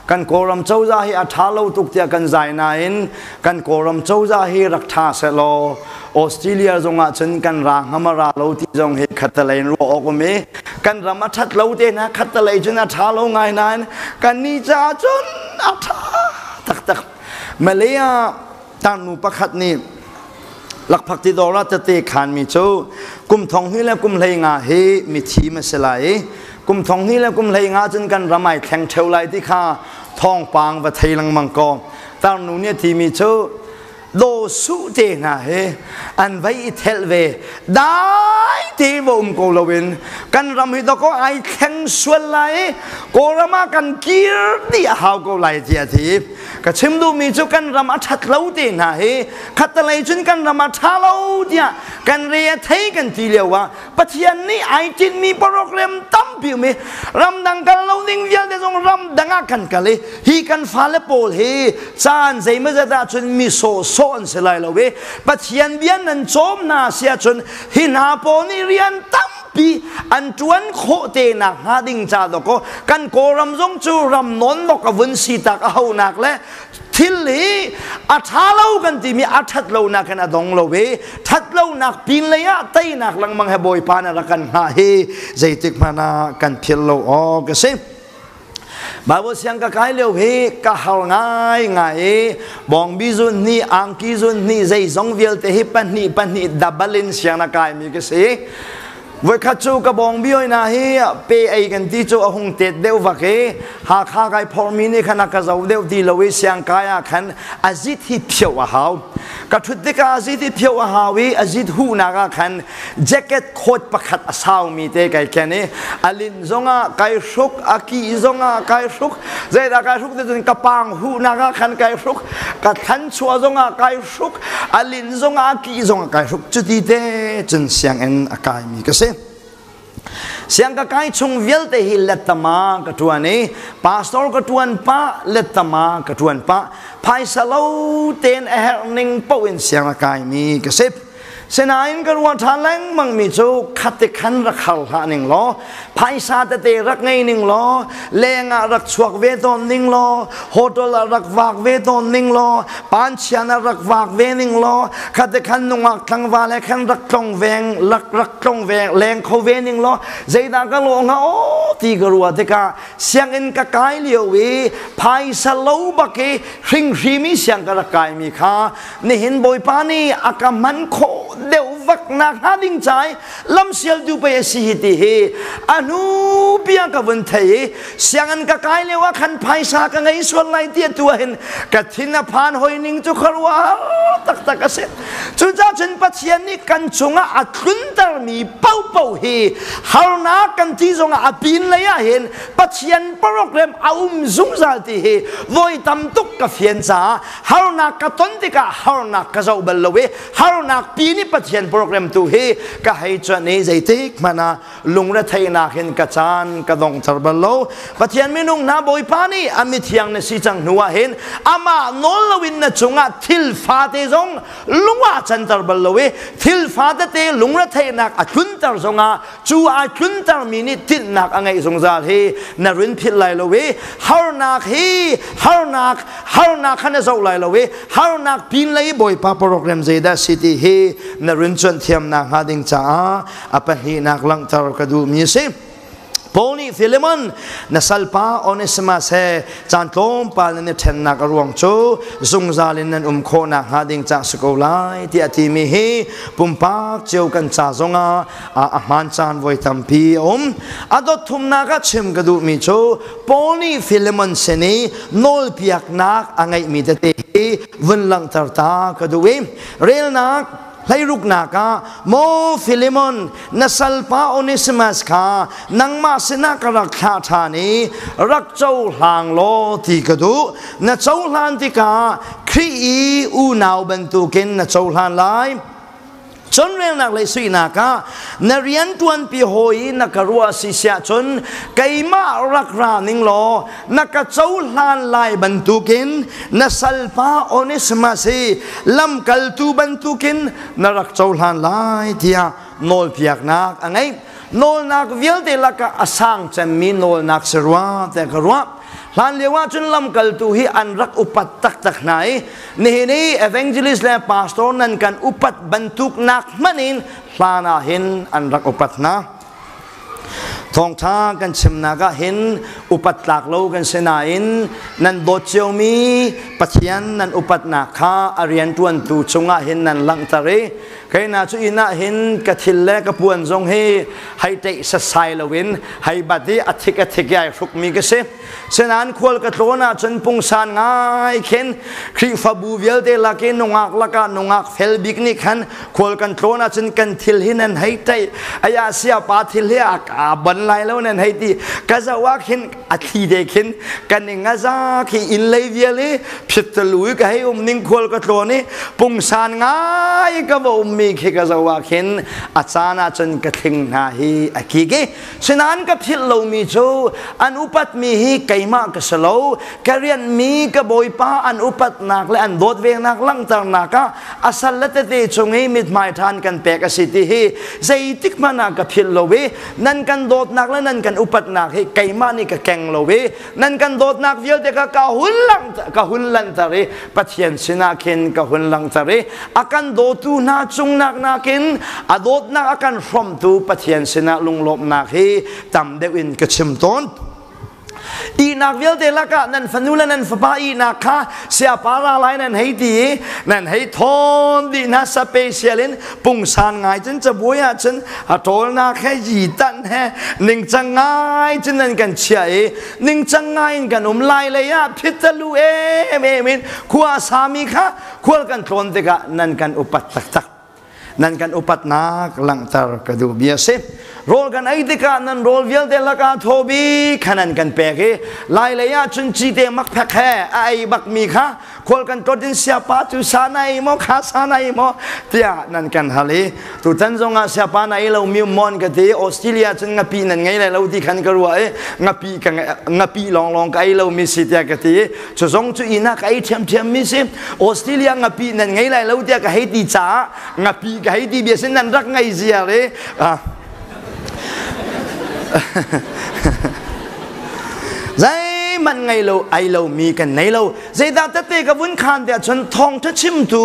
S1: Kan Kawlram cozah hi a ṭha lo tuk tiah kan zai nain kan Kawlram cozah hi rak ṭha sehlaw Australia zong ah cun kan ra ngam a ra lo ti zong hi khattelei in ruah awk um i kan ram a ṭhat lo te hna khattelei cun a ṭha lo ngai nain kan nih caah cun a ṭha taktak. Malay ah tarnu pakhat nih lakphak ti dawr ah tete khanmi cu kum thong hnih le kum hlei nga hi mithi ma si lai i kum thong hnih le kum hlei nga cun kan ram ai thleng ṭheo lai ti kha thawngpang va thei lengmang ko. Tarnu nih a timi cu daw suh te hna he an vai i thelh ve, dai te va um ko loin kan ram hi dawkaw ai thleng sual lai i Kawlram ah kan kir dih a hau ko lai tiah a ti. Ka chim duhmi cu kan ram a ṭhat lo te hna hi khattelei cun kan ram a ṭha lo tiah kan re a thei kan ti lio ah Pathian nih ai tinhmi program tampi um i ramdang kal lo ding vialte zong ramdang ah kan kal i hi kan fale pawl hi caan zeimawzat ahcun mi sawhsawh an si lai lo i Pathian bia nan cawm hna si ahcun hi hna pawl nih rian tampi an ṭuan khawh te nak hnga ding ca dawkaw kan Kawlram zong cu ram nawn bok a vun si tak a honak le thil hi a ṭha lo kan timi a ṭhat lonak in a dong lo i ṭhat lonak pin lei ah teinak lengmang he Bawipa nih rak kan hngah hi zeitik hmanh ah kan philh lo awk a si. Bible siang ka kai lio hi ka har ngai ngai i bawngbi zun hnih angki zun hnih zeizong vialte hi pahnih pahnih double in siang na kai mi ka si. Voikhat cu ka bawng bioi na hi pe ei kan ti cu a hung tet deuh vak i Hakha kai phormi nih khan a ka zo deuh ti lo i siangkai ah khan a zit hi phioh a hau. Ka ṭhut tikah a zit hi phioh a hau i a zit huhnak ah khan jacket coat pakhat a saumi te kai ken i a linh zongah kai hruk, a kih zongah kai hruk, zeidah kai hruk ti cun ka paang huhnak ah khan kai hruk, ka thlan chuah zongah kai hruk, a linh zongah a kih zongah kai hruk. Cuti te cun sianginn a kaimi ka si. Siang ka kai chung vialte hi lettama ka ṭuan i pastor ka ṭuan pah, lettama ka ṭuan pah, phaisa lo tein a herh ning paoh in siang a kaimi ka si. Sinain ka ruah ṭhan lengmang mi cu khati khan rak har hlah ning law, phaisa tete rak ngei ning law, leng ah rak chuak ve tawn ning law, hotel ah rak vak ve tawn ning law, panchian ah rak vak ve ning law, khati khan nungak tlangval he khan rak tlong veng, rak rak tlong veng, leng kho ve ning law, zeidah ka lawh hnga aw ti ka ruah tikah sianginn ka kai lio i phaisa lo bak i hringhrimi siang ka rak kaimi kha nihin Bawipa nih a ka hman khawh deuh vak nak hnga ding cai lamsial tu pei a si hi ti hi a hnu bia ka vun thei i sianginn ka kai lio ah khan phaisa ka ngei sual lai ti tu ah hin ka thin a phan hoi ning cu khuaruah taktak a si. Cucaah cun Pathian nih kan cungah a tluntermi paohpaoh hi harnak kan ti zongah a pin lei ah hin Pathian program a um zungzal ti hi voi tam tuk ka fian caah harnak ka ton tikah harnak ka zoh bal lo i harnak pi nih Pathian program tu hi ka hei cuanh i zeitik hmanh ah lungretheihnak in ka caan ka donghter bal lo. Pathian minung hna, Bawipa nih a mithiang na si cang hnu ah hin amah nawl loin na cungah thil fate zong lung ah canter bal lo i thil fatete lungretheihnak a tlunter zongah cu ai tluntermi nih tinhnak a ngeih zungzal hi na rin philh lai lo i harnak hi harnak harnak kha na zoh lai lo i harnak pin lei Bawipa program zeidah si ti hi na rin cuanh thiamnak hnga ding caah a pahnihnak langhter ka duhmi a si. Paul nih Philemon, na salpa Onesimus he caan tlawmpal nan i ṭhennak a ruang cu zungzal in nan um khawhnak hnga ding cah si ko lai tiah a timi hi pumpak cio kan ca zongah a hmaan caan voi tampi a um. A dot thumnak ah chim ka duhmi cu Paul nih Philemon sin i nawlpiaknak a ngeihmi tete hi vun langhter ta ka duh i relnak hleiruknak ah, maw Filemon, na salpa Onesimus kha nangmah sinah ka rak thlah ṭhan i rak cohlang law ti ka duh. Na cohlan tikah Khrih i unau bantukin na cohlan lai. Cun relnak le suinak ah na rian ṭuanpi hawi na ka ruah si siah cun keimah rak ra ning law na ka cohlan lai bantukin na salpa Onesimus hi lamkaltu bantukin na rak cohlan lai tiah nawlpiaknak a ngeih. Nawlnak vialte lakah a sang cemmi nawlnak si rua tiah ka ruah. Hlan lio ah cun lamkaltu hi an rak upat taktak hna i nihin i evangelist le pastor nan kan upat bantuk nak hmanh in hlan ah hin an rak upat hna. Thawngṭha kan chimnak ah hin upat tlak lo kan si nain nan dawt ciomi Pathian nan upatnak kha a rianṭuantu cungah hin nan langhter i keina cu inn ah hin ka thil le ka puan zong hi hei teih sasai loin hei bat i a thik a thik i ai hrukmi ka si. Sinain khual ka tlawn ahcun pungsan ngai khin Khrihfabu vialte lak i nungak lakah nungak fel bik nih khan khual kan tlawn ahcun kan thil hi nan hei ṭaih aya siapa thil hi a ban lai lo nan hei ti ka zoh ah khin a thli te khin kan ning a za khi inn lei vial i phittalu i ka hei um ning khual ka tlawn i pungsan ngai ka va ummi khi ka zoh ah khin a caan ahcun ka thling hna hi a kik i Sinain ka philh lomi cu an upatmi hi keimah ka si lo. Ka rianhmi ka bawipa an upatnak le an dawt venak langhternak ah a sal le tete cung i mithmai ṭhan kan pek a si ti hi zeitik hmanh ah ka philh lo i nan kan dawtnak le nan kan upatnak hi keimah nih ka keng lo i nan kan dawtnak vialte kha ka hun lang ka hun langhter i Pathian sinah khin ka hun langhter i a kan dawtu hna cungnak nakin a dawtnak a kan hrawmtu Pathian sinah lunglawmhnak hi tam deuh in ka chim tawn. Ihnak vialte lakah nan fanu le nan fapa ihnak kha siapa ra lai nan hei ti i nan hei thawn dih hna special in pungsan ngai cun cabuai ah cun a ṭawlnak he yi tan he ningcang ngai cun nan kan chiah i ningcang ngai in kan um lai lei ah phitalu em em in khua sami kha khual kan tlawn tikah nan kan upat taktak nan kan upatnak langhter ka duh bia si rawl kan ei tikah nan rawl vialte lakah thaw bik kha nan kan pek i lai lei ah cun cite makphek he a ei bakmi kha khual kan tlawt in siapa cu sa na ei maw kha sa na ei maw tiah nan kan hal i tutan zong ah siapa na ei lo mi mon ka ti Australia cun ngapi nan ngei lai lo ti khan ka ruah i ngapi ka ngapi lawnglawng ka ei lo mi si tiah ka ti i cu zong cu inn ah ka ei ṭhiamṭhiam mi si Australia ngapi nan ngei lai lo tiah ka hei ti caah ngapi ka hei ti bia sin nan rak ngei ziar i zeihmanh ngei lo ei lo mi kan nei lo Zeidah tete ka vun khan tiah cun thawngṭha chimtu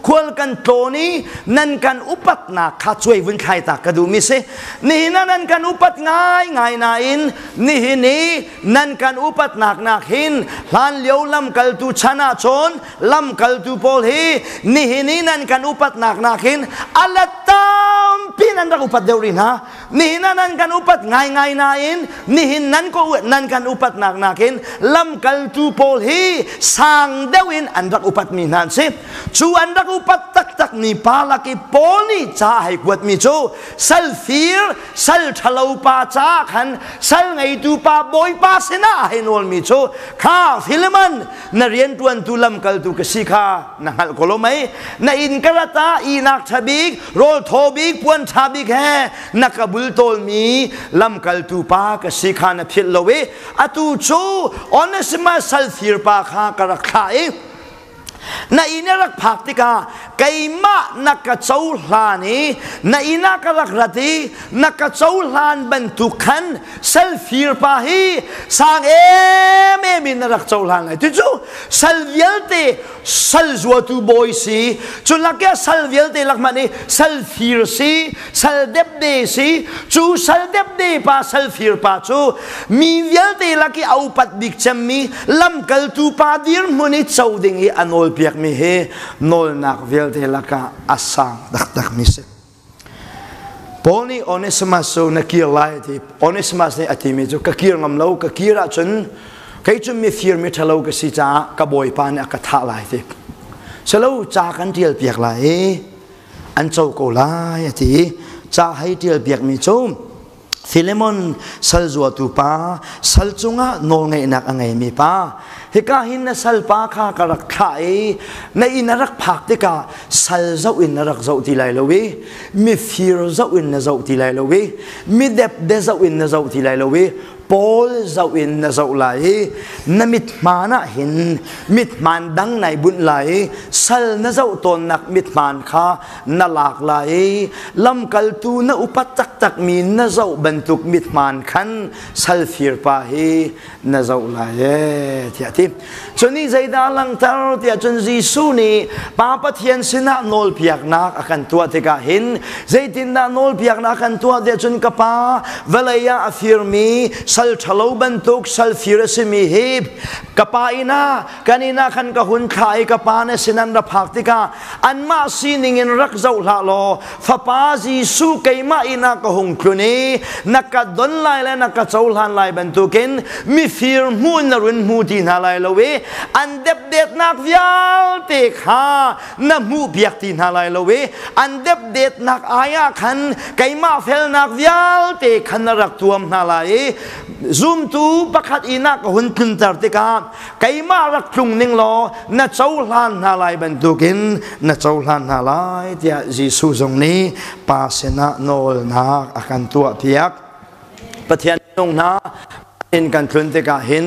S1: khual kan tlawn i nan kan upatnak kha cuai vun thlai ta ka duhmi si. Nihin ah nan kan upat ngaingai nain nihin i nan kan upatnak nak hin hlanlio lamkaltu chan ah cun lamkaltu pawl hi nihin i nan kan upatnak nak hin a let tampi nan rak upat deuh rih hna. Nihin ah nan kan upat ngaingai nain nihin nan ko nan kan upatnak nakin lamkaltu pawl hi sang deuh in an rak upatmi hna an si. Cu an rak upat taktakmi pa lak i Paul nih ca a hei kuatmi cu sal fir, sal ṭhalo pa caah khan sal ngeitu pa bawipa sinah a hei nawlmi cu kha Philemon na rianṭuantu lamkaltu ka si kha na hngalh ko lo mei na inn ka rat ah ihnak ṭha bik rawl thaw bik puan ṭha bik he na ka bultawlmi lamkaltu pa ka si kha na philh lo i atu cu Onesimus salfir pa kha ka rak thlah i na inn a rak phak tikah keimah na ka cohlan i na inn ah ka rak rat i na ka cohlan bantuk khan salfir pa hi sang em em in na rak cohlan lai tu cu sal vialte sal zuatu bawi si cu lak sal vialte lak hmanh i sal fir si sal depde si cu sal depde pa sal fir pa cu mi vialte lak i a upat bik cemmi lamkaltu pa dirhmun i co ding i a nawl piakmi hi nawlnak vialte lakah a sang taktak mi si Paul nih Onesimus cu na kir lai a ti. Onesimus nih a timi cu ka kir ngam lo, ka kir ahcun kei cu mifir miṭhalo ka si caah ka bawipa nih a ka thah lai ti. Selo ca kan ṭial piak lai i an co ko lai a ti. Ca hei ṭial piakmi cu Philemon sal zuatu pa, sal cungah nawlngeihnak a ngeimi pa, hika hin na salpa kha ka rak thlah i na inn a rak phak tikah sal zoh in na rak zoh ti lai lo i mifir zoh in na zoh ti lai lo i midepde zoh in na zoh ti lai lo i Paul zoh in na zoh lai i na mithmaan ah hin mithmaan dang nai bunh lai i sal na zoh tawnnak mithmaan kha na lak lai i lamkaltu na upat taktakmi na zoh bantuk mithmaan khan salfir pa hi na zoh lai ee tiah a ti. Cun zeidah langhter tiah cun Jesuh nih Pa Pathian sinah nawlpiaknak a kan tuah tikah hin zeitindah nawlpiaknak a kan tuah tiah cun ka Pa vawlei ah a firmi sal ṭhalo bantuk sal fir a simi hi ka Pa inn ah kan inn ah khan ka hun thlah i ka Pa na sin an ra phak tikah anmah sining in rak zoh hlah law Fapa Jesuh keimah inn ah ka hung tlun i na ka don lai le na ka cohlan lai bantukin mifir hmu in na run hmu ti hna lai lo i an depdetnak vialte kha na hmuhpiak ti hna lai lo i an depdetnak ai ah khan keimah felnak vialte khan na rak tuam hna lai i zumtu pakhat inn ah ka hun tlunter tikah keimah rak tlung ning law na cohlan hna lai bantukin na cohlan hna lai tiah Jesuh zong nih Pa sinah nawlnak a kan tuahpiak. Pathian nung hna in kan tlun tikah hin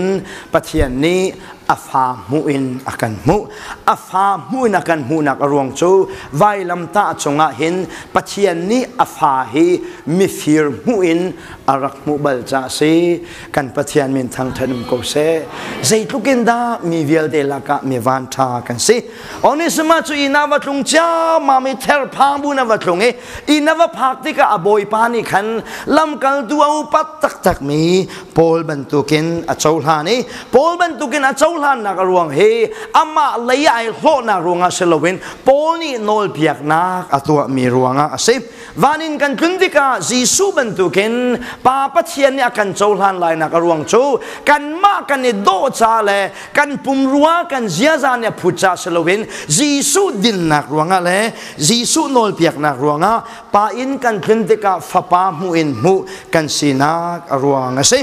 S1: Pathian nih a fa hmuh in a kan hmuh. A fa hmuh in a kan hmuhnak a ruang cu vailamtah cungah hin Pathian nih a fa hi mifir hmuh in a rak hmuh bal ca a si. Kan Pathian min thangṭhat um ko seh. Zeitluk in dah mi vialte lakah mi vanṭha kan si. Onisima cu inn ah va tlung ciammam i therphang bu na va tlung i inn a va phak tikah a bawipa nih khan lamkaltu a upat taktakmi Paul bantukin a cohlan i Paul bantukin a cohlannak a ruang hi amah lei ai hlawhnak ruangah si loin Paul nih nawlpiaknak a tuahmi ruangah a si. Van in kan tlun tikah Jesuh bantukin Pa Pathian nih a kan cohlan lainak a ruang cu kanmah kan i dawh ca le kan pumrua kan ziaza nih a phut ca si loin Jesuh dinnak ruangah le Jesuh nawlpiaknak ruangah Pa in kan tlun tikah Fapa hmuh in hmuh kan sinak a ruang a si.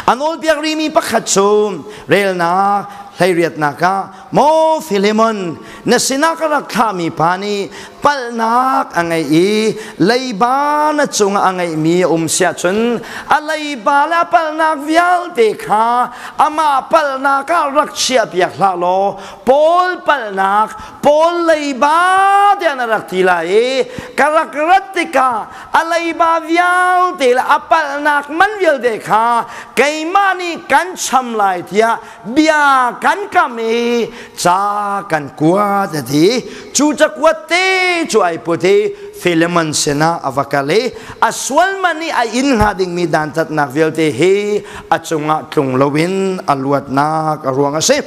S1: A nawlpiak rimi pakhat cu relnak hleiriatnak ah maw Filemon na sinah ka rak thlahmi pa nih palhnak a ngeih i leiba na cungah a ngeihmi a um siah cun a leiba le a palhnak vialte kha amah palhnak ah rak chiahpiak hlah law Paul palhnak Paul leiba tiah na rak ti lai i ka rak rat tikah a leiba vialte le a palhnak man vialte kha keimah nih kan cham lai tiah bia kan kam i ca kan kuat a ti. Cu cakuat te cu ai put i Philemon sinah a va kal i a sual man i a inn hnga dingmi dantatnak vialte hi a cungah tlung loin a luatnak a ruang a si.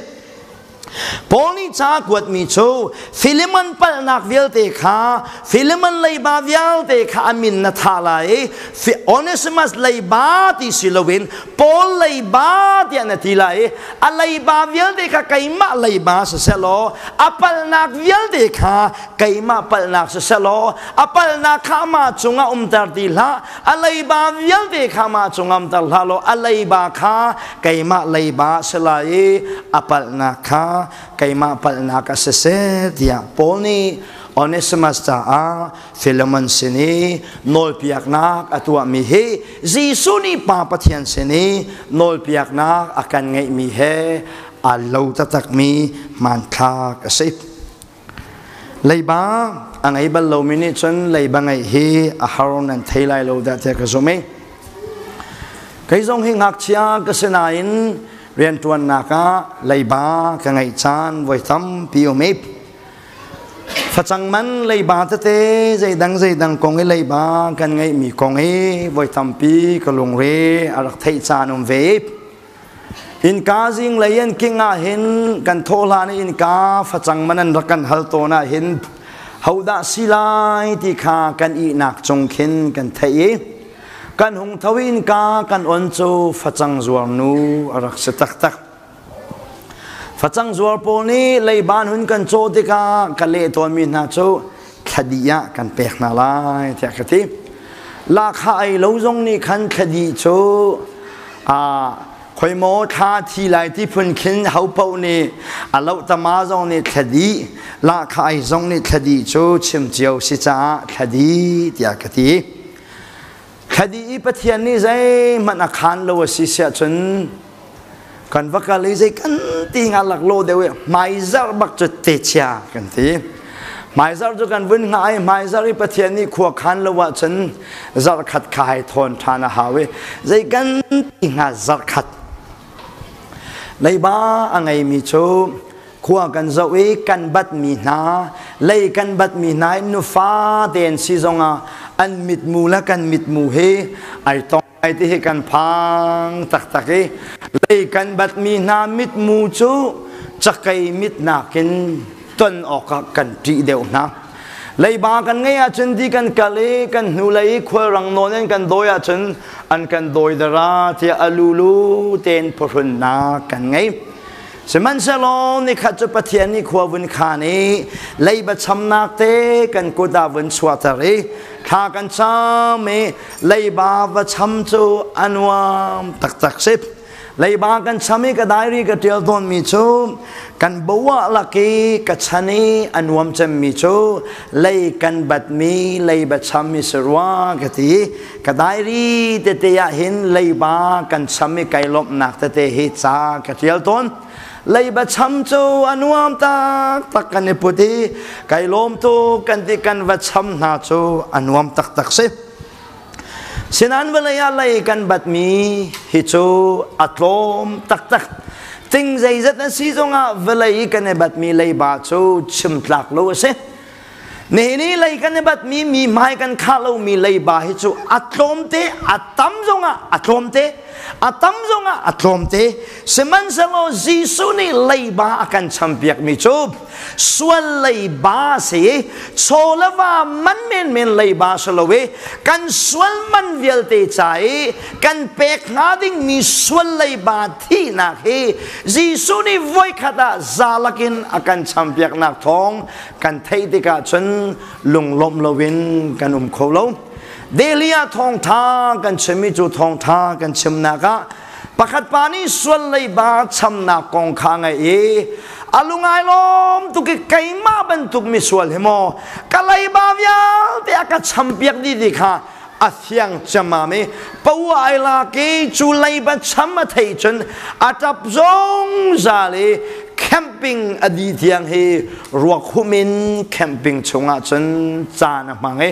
S1: Paul nih ca a kuatmi cu Philemon palhnak vialte kha Philemon leiba vialte kha a min na thah lai i Onesimus leiba ti si loin Paul leiba tiah na ti lai i a leiba vialte kha keimah leiba siseh law a palhnak vialte kha keimah palhnak siseh law a palhnak kha amah cungah umter ti hlah a leiba vialte kha mah cungam ter hlah law a leiba kha keimah leiba si lai i a palhnak kha keimah palhnak a si seh tiah Paul nih Onesimus caah Philemon sin i nawlpiaknak a tuahmi hi Jesuh nih Pa Pathian sin i nawlpiaknak a kan ngeihmi he aa lo taktakmi hmanthlak a si. Leiba a ngei bal lomi nih cun leiba ngeih hi a har nan thei lai lo dah tiah ka zumh i kei zong hi ngakchia ka si nain rianṭuannak ah leiba ka ngeih caan voi tampi um i facang man leiba tete zeidang zeidang kong i leiba kan ngeihmi kong i voi tampi ka lungre a rak theih caan um ve. Innka zinglei an king ah hin kan thawh hlan i innka facang man an rak kan hal tawn ah hin hodah si lai ti kha kan ihnak cung khin kan theih i kan hung tho i innka kan on cu facang zuar nu a rak si taktak. Facang zuar pawl nih leiban hun kan caw tikah ka leh tawnmi hna cu thladi ah kan pek hna lai tiah ka ti. Lakha ei lo zong nih khan thladi cu khoi maw thla thi lai ti phun khin ho paoh nih a loh tama zong nih thladi lahkha ei zong nih thladi cu chim cio si caah thladi tiah ka ti. Thadi i Pathian nih zeihmanh a khaan lo a si siah cun kan va kal i zei kan ti nga lak lo deuh i hmaizarh bak cu te chia kan ti. Hmaizarh cu kan vun hngah i hmaizarh i Pathian nih khua khaan lo ahcun zarh khat kha hei thawn ṭhan a hau i zei kan ti hnga zarh khat. Leiba a ngeimi cu khua kan zoh i kan batmi hna lei kan batmi hna i nufa tein si zongah an mitmu le kan mitmu hi ai tong ai ti hi kan phang taktak i lei kan batmi hna mitmu cu cakei mit nakin ton awkah kan ṭih deuh hna. Leiba kan ngeih ahcun ti kan kal i kan hnulei i khualrang nawn in kan dawi ahcun an kan dawi dara tiah a lulu tein phuhrunnak kan ngei. Sihmanhsehlaw nikhat cu Pathian nih khua vun khaan i leiba chamnak te kan kut ah vun chuahter i thla kan cam i leiba va cham cu a nuam taktak si. Leiba kan cham i ka diary ka ṭial tawnmi cu kan boah lak i ka chan i a nuam cemmi cu lei kan batmi leiba cham i si rua ka ti. Ka diary tete ah hin leiba kan cham i kai lawmhnak tete hi ca ka ṭial tawn. Leiba cham cu a nuam taktak kan i put i kai lawm tuk kan ti kan va cham hna cu a nuam taktak si. Sinan vawlei ah lei kan batmi hi cu a tlawm taktak. Ting zeizat an si zongah vawlei i kan i batmi leiba cu chim tlak lo a si. Nihin i lei kan i batmi mi hmai kan khah lomi leiba hi cu a tlawmte, a tam zongah a tlawmte, a tam zongah a tlawmte. Sihmanhsehlaw Jesuh nih leiba a kan champiakmi cu sual leiba a si i chaw le va man menmen leiba si lo i kan sual man vialte ca i kan pek hnga dingmi sual leiba thihnak hi Jesuh nih voikhat ah zalak in a kan champiaknak thawng kan theih tikah cun lunglawmh loin kan um kho lo. Delhi ah thawngtha kan chimmi cu thawngtha kan chimnak ah pakhat pa nih sual leiba chamnak kong kha ngaih i a lungai lawm tuk i keimah bantuk misual hi maw ka leiba vialte a ka champiak dih ti kha a fiang ciammam i pauai lak i cu leiba cham a theih cun a ṭap zungzal i camping a di tiang hi ruak hum in camping chungah cun caan a hmang i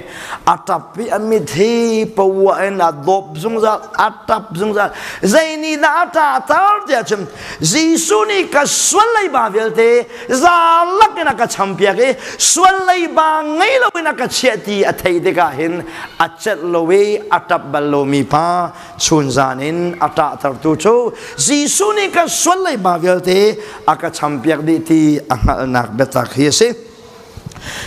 S1: a ṭap i a mit hi paua in a dawp zungzal a ṭap zungzal zei nih dah a ṭah tar tiah cun Jesuh nih ka sual leiba vialte za lakin a ka champiak i sual leiba ngei loin a ka chiah ti a theih tikah hin a celh lo i a ṭap bal lomi pa chunzan in a ṭahtertu cu Jesuh nih ka sual leiba vialte a ka champiak dih ti a hngalhnak biatak hi a si.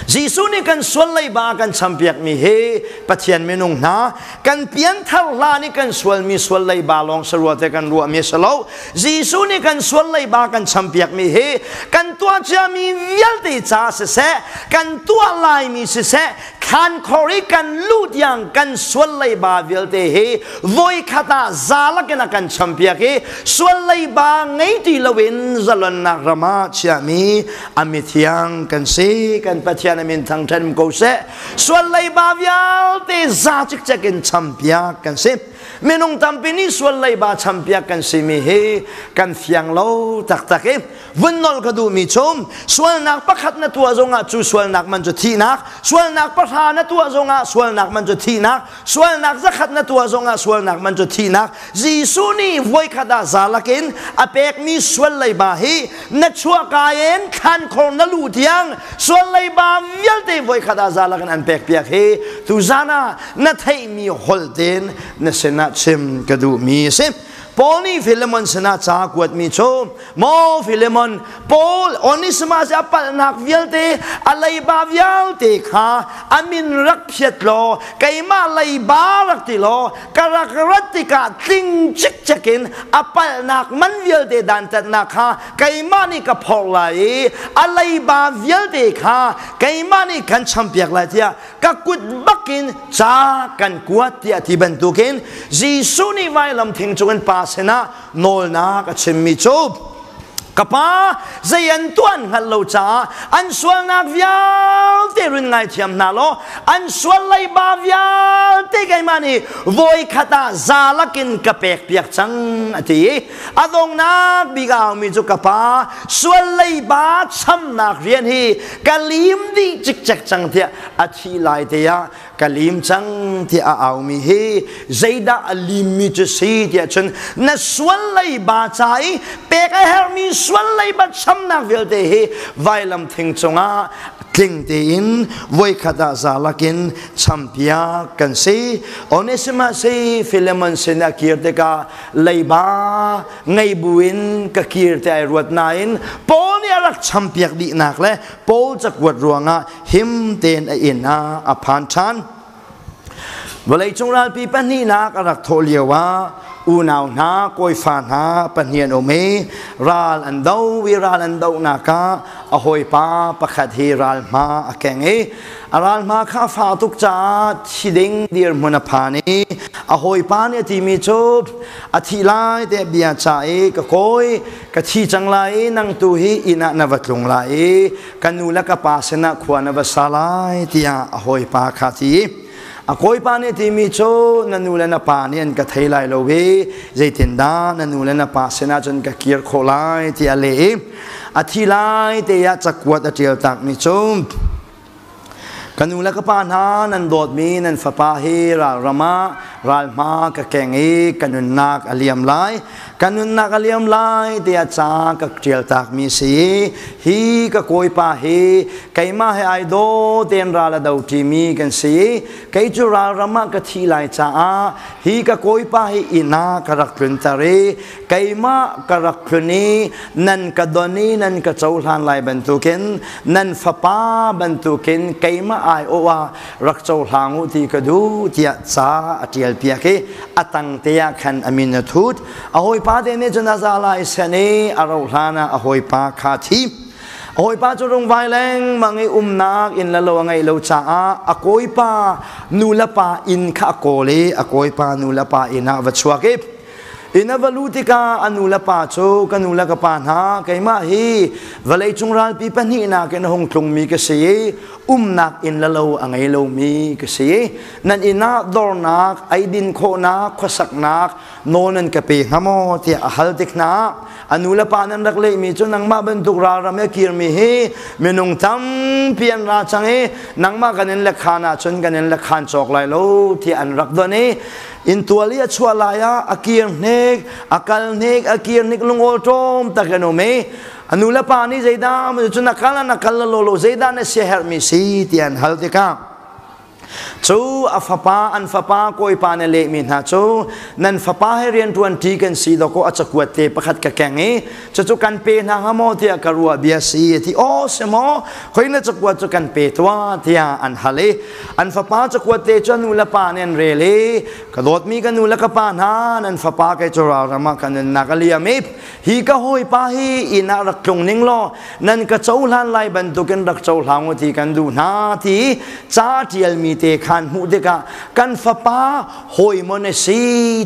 S1: Jesuh nih kan sual leiba kan champiakmi hi Pathian minung hna kan pianthar hlan i kan sualmi sual leiba lawng sarua te kan ruahmi a si lo. Jesuh nih kan sual leiba kan champiakmi hi kan tuah ciami vialte ca siseh, kan tuah laimi siseh, thlankhor i kan luh tiang kan sual leiba vialte hi voikhat ah zalak in a kan champiak i sual leiba ngei ti loin zalonnak ram ah chiahmi a mithiang kan si. Kan Pathian a min thangṭhat ko seh. Sual leiba vialte za cikcek in champiak kan si. Minung tampi nih sual leiba champiak kan simi hi kan fiang lo taktak i vun nolh ka duhmi cu sualnak pakhat na tuah zongah cu sualnak man cu thihnak, sualnak pahra na tuah zongah sualnak man cu thihnak, sualnak zakhat na tuah zongah sualnak man cu thihnak. Jesuh nih voikhat ah zalak in a pekmi sual leiba hi na chuahka in thlankhor na luh tiang sual leiba vialte voikhat ah zalak in an pekpiak hi tuzan ah na theihmi holh tein na sinah chim ka duhmi a si. Paul nih Philemon sinah ca kuatmi cu maw Philemon, Paul Onesimus a palhnak vialte a leiba vialte kha a min rak phiat law keimah leiba rak ti law ka rak rat tikah tling cikcek in a palhnak man vialte dantatnak kha keimah nih ka phorh lai i a leiba vialte kha keimah nih kan champiak lai tiah ka kut bakin ca kan kuat tiah ti bantukin Jesuh nih vailam thing cungin Pa sinah nawlnak a chimmi cu. Ka pa, zei an tuan hngalh lo caah an sualnak vialte run ngaithiam hna law an sual leiba vialte keimah nih voikhat ah za lakin ka pek piak cang a ti i a donghnak bik a aumi cu ka pa sual leiba chamnak rian hi ka lim dih cikcek cang tiah a thi lai te ah ka lim cang tiah a aumi hi zeidah a limmi cu si tiah cun na sual leiba ca i pek a herhmi sual leiba chamnak vialte hi vailam thing cungah tling tein voikhat ah za lakin champiak kan si. Onesimus hi Philemon sin a kir tikah leiba ngei buin ka kir te ai ruat nain Paul nih a rak champiak dihnak le Paul cakuat ruangah him tein a inn ah a phan ṭhan. Vawleicung ralpi pahnihnak a rak thawh lio ah unau hna, kawifa hna pahnih an um i ral an do i ral an dohnak ah a hawipa pakhat hi ral hma a keng i a ral hma kha a fah tuk caah thi ding dirhmun a phan i a hawipa nih a timi cu a thi lai te bia ca i ka kawi ka thi cang lai i nang tu hi inn ah na va tlung lai i ka nu le ka pa sinah khua na va sa lai tiah a hawipa kha ti. A kawipa nih timi cu na nu le na pa nih an ka thei lai lo i zeitindah na nu le na pa sinah cun ka kir khawh lai tiah a leh i a thi lai te ah cakuat a ṭial takmi cu ka nu le ka pa hna, nan dawtmi nan fapa hi ralram ah ralhma ka keng i ka nunnak a liam lai, ka nunnak a liam lai tiah ca ka ṭial takmi si. Hi ka kawipa hi keimah he ai daw tein ral a do ṭimi kan si. Kei cu ralram ah ka thi lai caah hi ka kawipa hi inn ah ka rak tlunter i keimah ka rak tlun i nan ka don i nan ka cohlan lai bantukin nan fapa bantukin keimah aiawh ah rak cohlang u ti ka duh tiah ca a ṭial piak i a tang te ah khan a min a thut. A hawipa te nih cun a za lai sen i a rauh hlan ah a hawipa kha thi. A hawipa cu rungvai lengmang i umnak inn le lo a ngeih lo caah a kawipa nu le pa inn kha a kawl i a kawipa nu le pa inn ah va chuak i inn a va luh tikah a nu le pa cu, ka nu le ka pa hna, keimah hi vawleicung ralpi pahnihnak in a hung tlungmi ka si i umnak inn le lo a ngei lomi ka si. Nan inn ah dornak, eidin khawhnak, khuasaknak nawl nan ka pe hnga maw tiah a hal tik hna. A nu le pa nan rak lehmi cu, nangmah bantuk ralram i a kirmi hi minung tampi an ra cang i nangmah kan in le khaan ahcun kan in le khaan cawk lai lo tiah an rak don i inntual i a chuah lai ah a kir hnek, a kal hnek, a kir hnek, lungawl ṭawm tak an um i a nu le pa nih zeidah cu na kal na kal lo lo, zeidah na siaherhmi si tiah an hal tikah cu a fapa, an fapa kawipa na lehmi hna cu, nan fapa he rianṭuan ṭi kan si dawkaw a cakuat te pakhat ka keng i cucu kan pe hna hnga maw tiah ka ruah bia si a ti. Aw si maw, khoi na cakuat cu kan pe tuah tiah an hal i an fapa cakuat te cu nu le pa nih an rel i, ka dawtmi ka nu le ka pa hna, nan fapa kei cu ralram ah ka nunnak a liam i hi ka hawipa hi inn ah rak tlung ning law nan ka cohlan lai bantukin rak cohlang u ti kan duh hna ti ca ṭialmi te khan hmuh tikah kan fapa hawi maw na si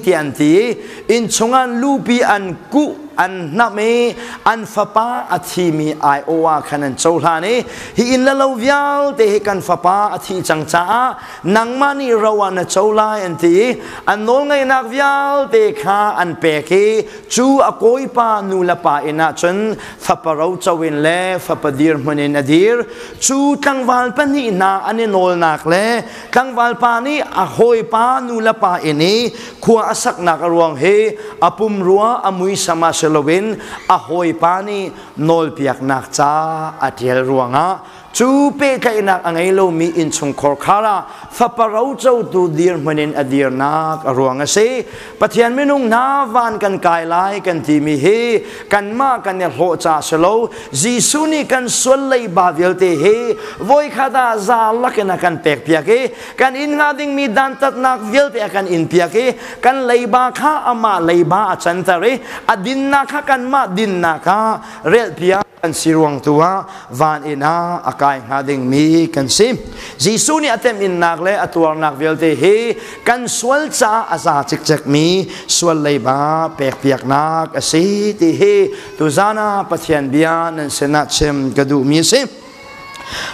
S1: ti an ti. Inn chungah lupi an kuh, an hnamh i an fapa a thimi aiawh ah khan an cohlan i hi inn le lo vialte hi kan fapa a thih cang caah nangmah nih ro ah na co lai an ti i an nawlngeihnak vialte kha an pek i cu a kawipa nu le pa inn ah cun fapa roco in le fapa dirhmun in a dir. Cu tlangval pahnih hna an i nawlnak le tlangval pa nih a hawipa nu le pa inn i khua a saknak a ruang hi a pumrua a muisam ah si loin a hawipa nih nawlpiaknak ca a ṭial ruangah cu pehtlaihnak a ngei lomi innchungkhar khar ah fapa rocotu dirhmun in a dirnak a ruang a si. Pathian minung hna, van kan kai lai kan timi hi kanmah kan i hlawh ca si lo. Jesuh nih kan sual leiba vialte hi voikhat ah za lakin a kan pekpiak i kan in hnga dingmi dantatnak vialte a kan inpiak i kan leiba kha amah leiba a canter i a dinnak kha kanmah dinnak ah relpiak. Kan si ruang tu ah van inn ah a kai hnga dingmi kan si. Jesuh nih a temhinnak le a tuarnak vialte hi kan sual caah a za cikcekmi sual leiba pekpiaknak a si ti hi tuzan ah Pathian bia nan sinah chim ka duhmi a si.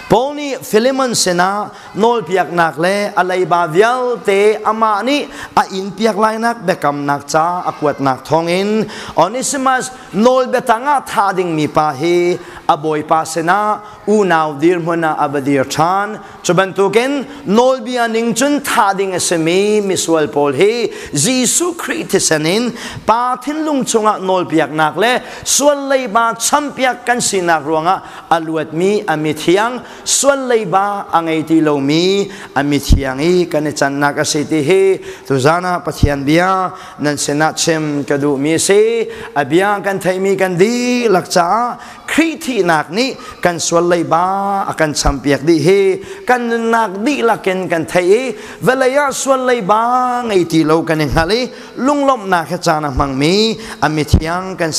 S1: Paul nih Philemon sinah nawlpiaknak le a leiba vialte amah nih a inpiak lainak biakamnak ca a kuatnak thawngin Onesimus nawl biatang ah thah dingmi pa hi a bawipa sinah unau dirhmun ah a va dir ṭhan. Cu bantukin nawlbia ning cun thah ding a simi misual pawl hi Jesuh Khrih thisen in Pa thinlung chungah nawlpiaknak le sual leiba champiak kan sinak ruangah a luatmi a mithiang, sual leiba a ngei ti lomi a mithiang i kan i cannak a si ti hi tuzan ah Pathian bia nan sinah chim ka duhmi a si. A bia kan theihmi kan dihlak caah Khrih thihnak nih kan sual leiba a kan champiak dih hi kan nunnak dihlak in kan theih i vawlei ah sual leiba ngei ti lo kan i hngalh i lunglawmhnak he caan a hmangmi a mithiang kan si.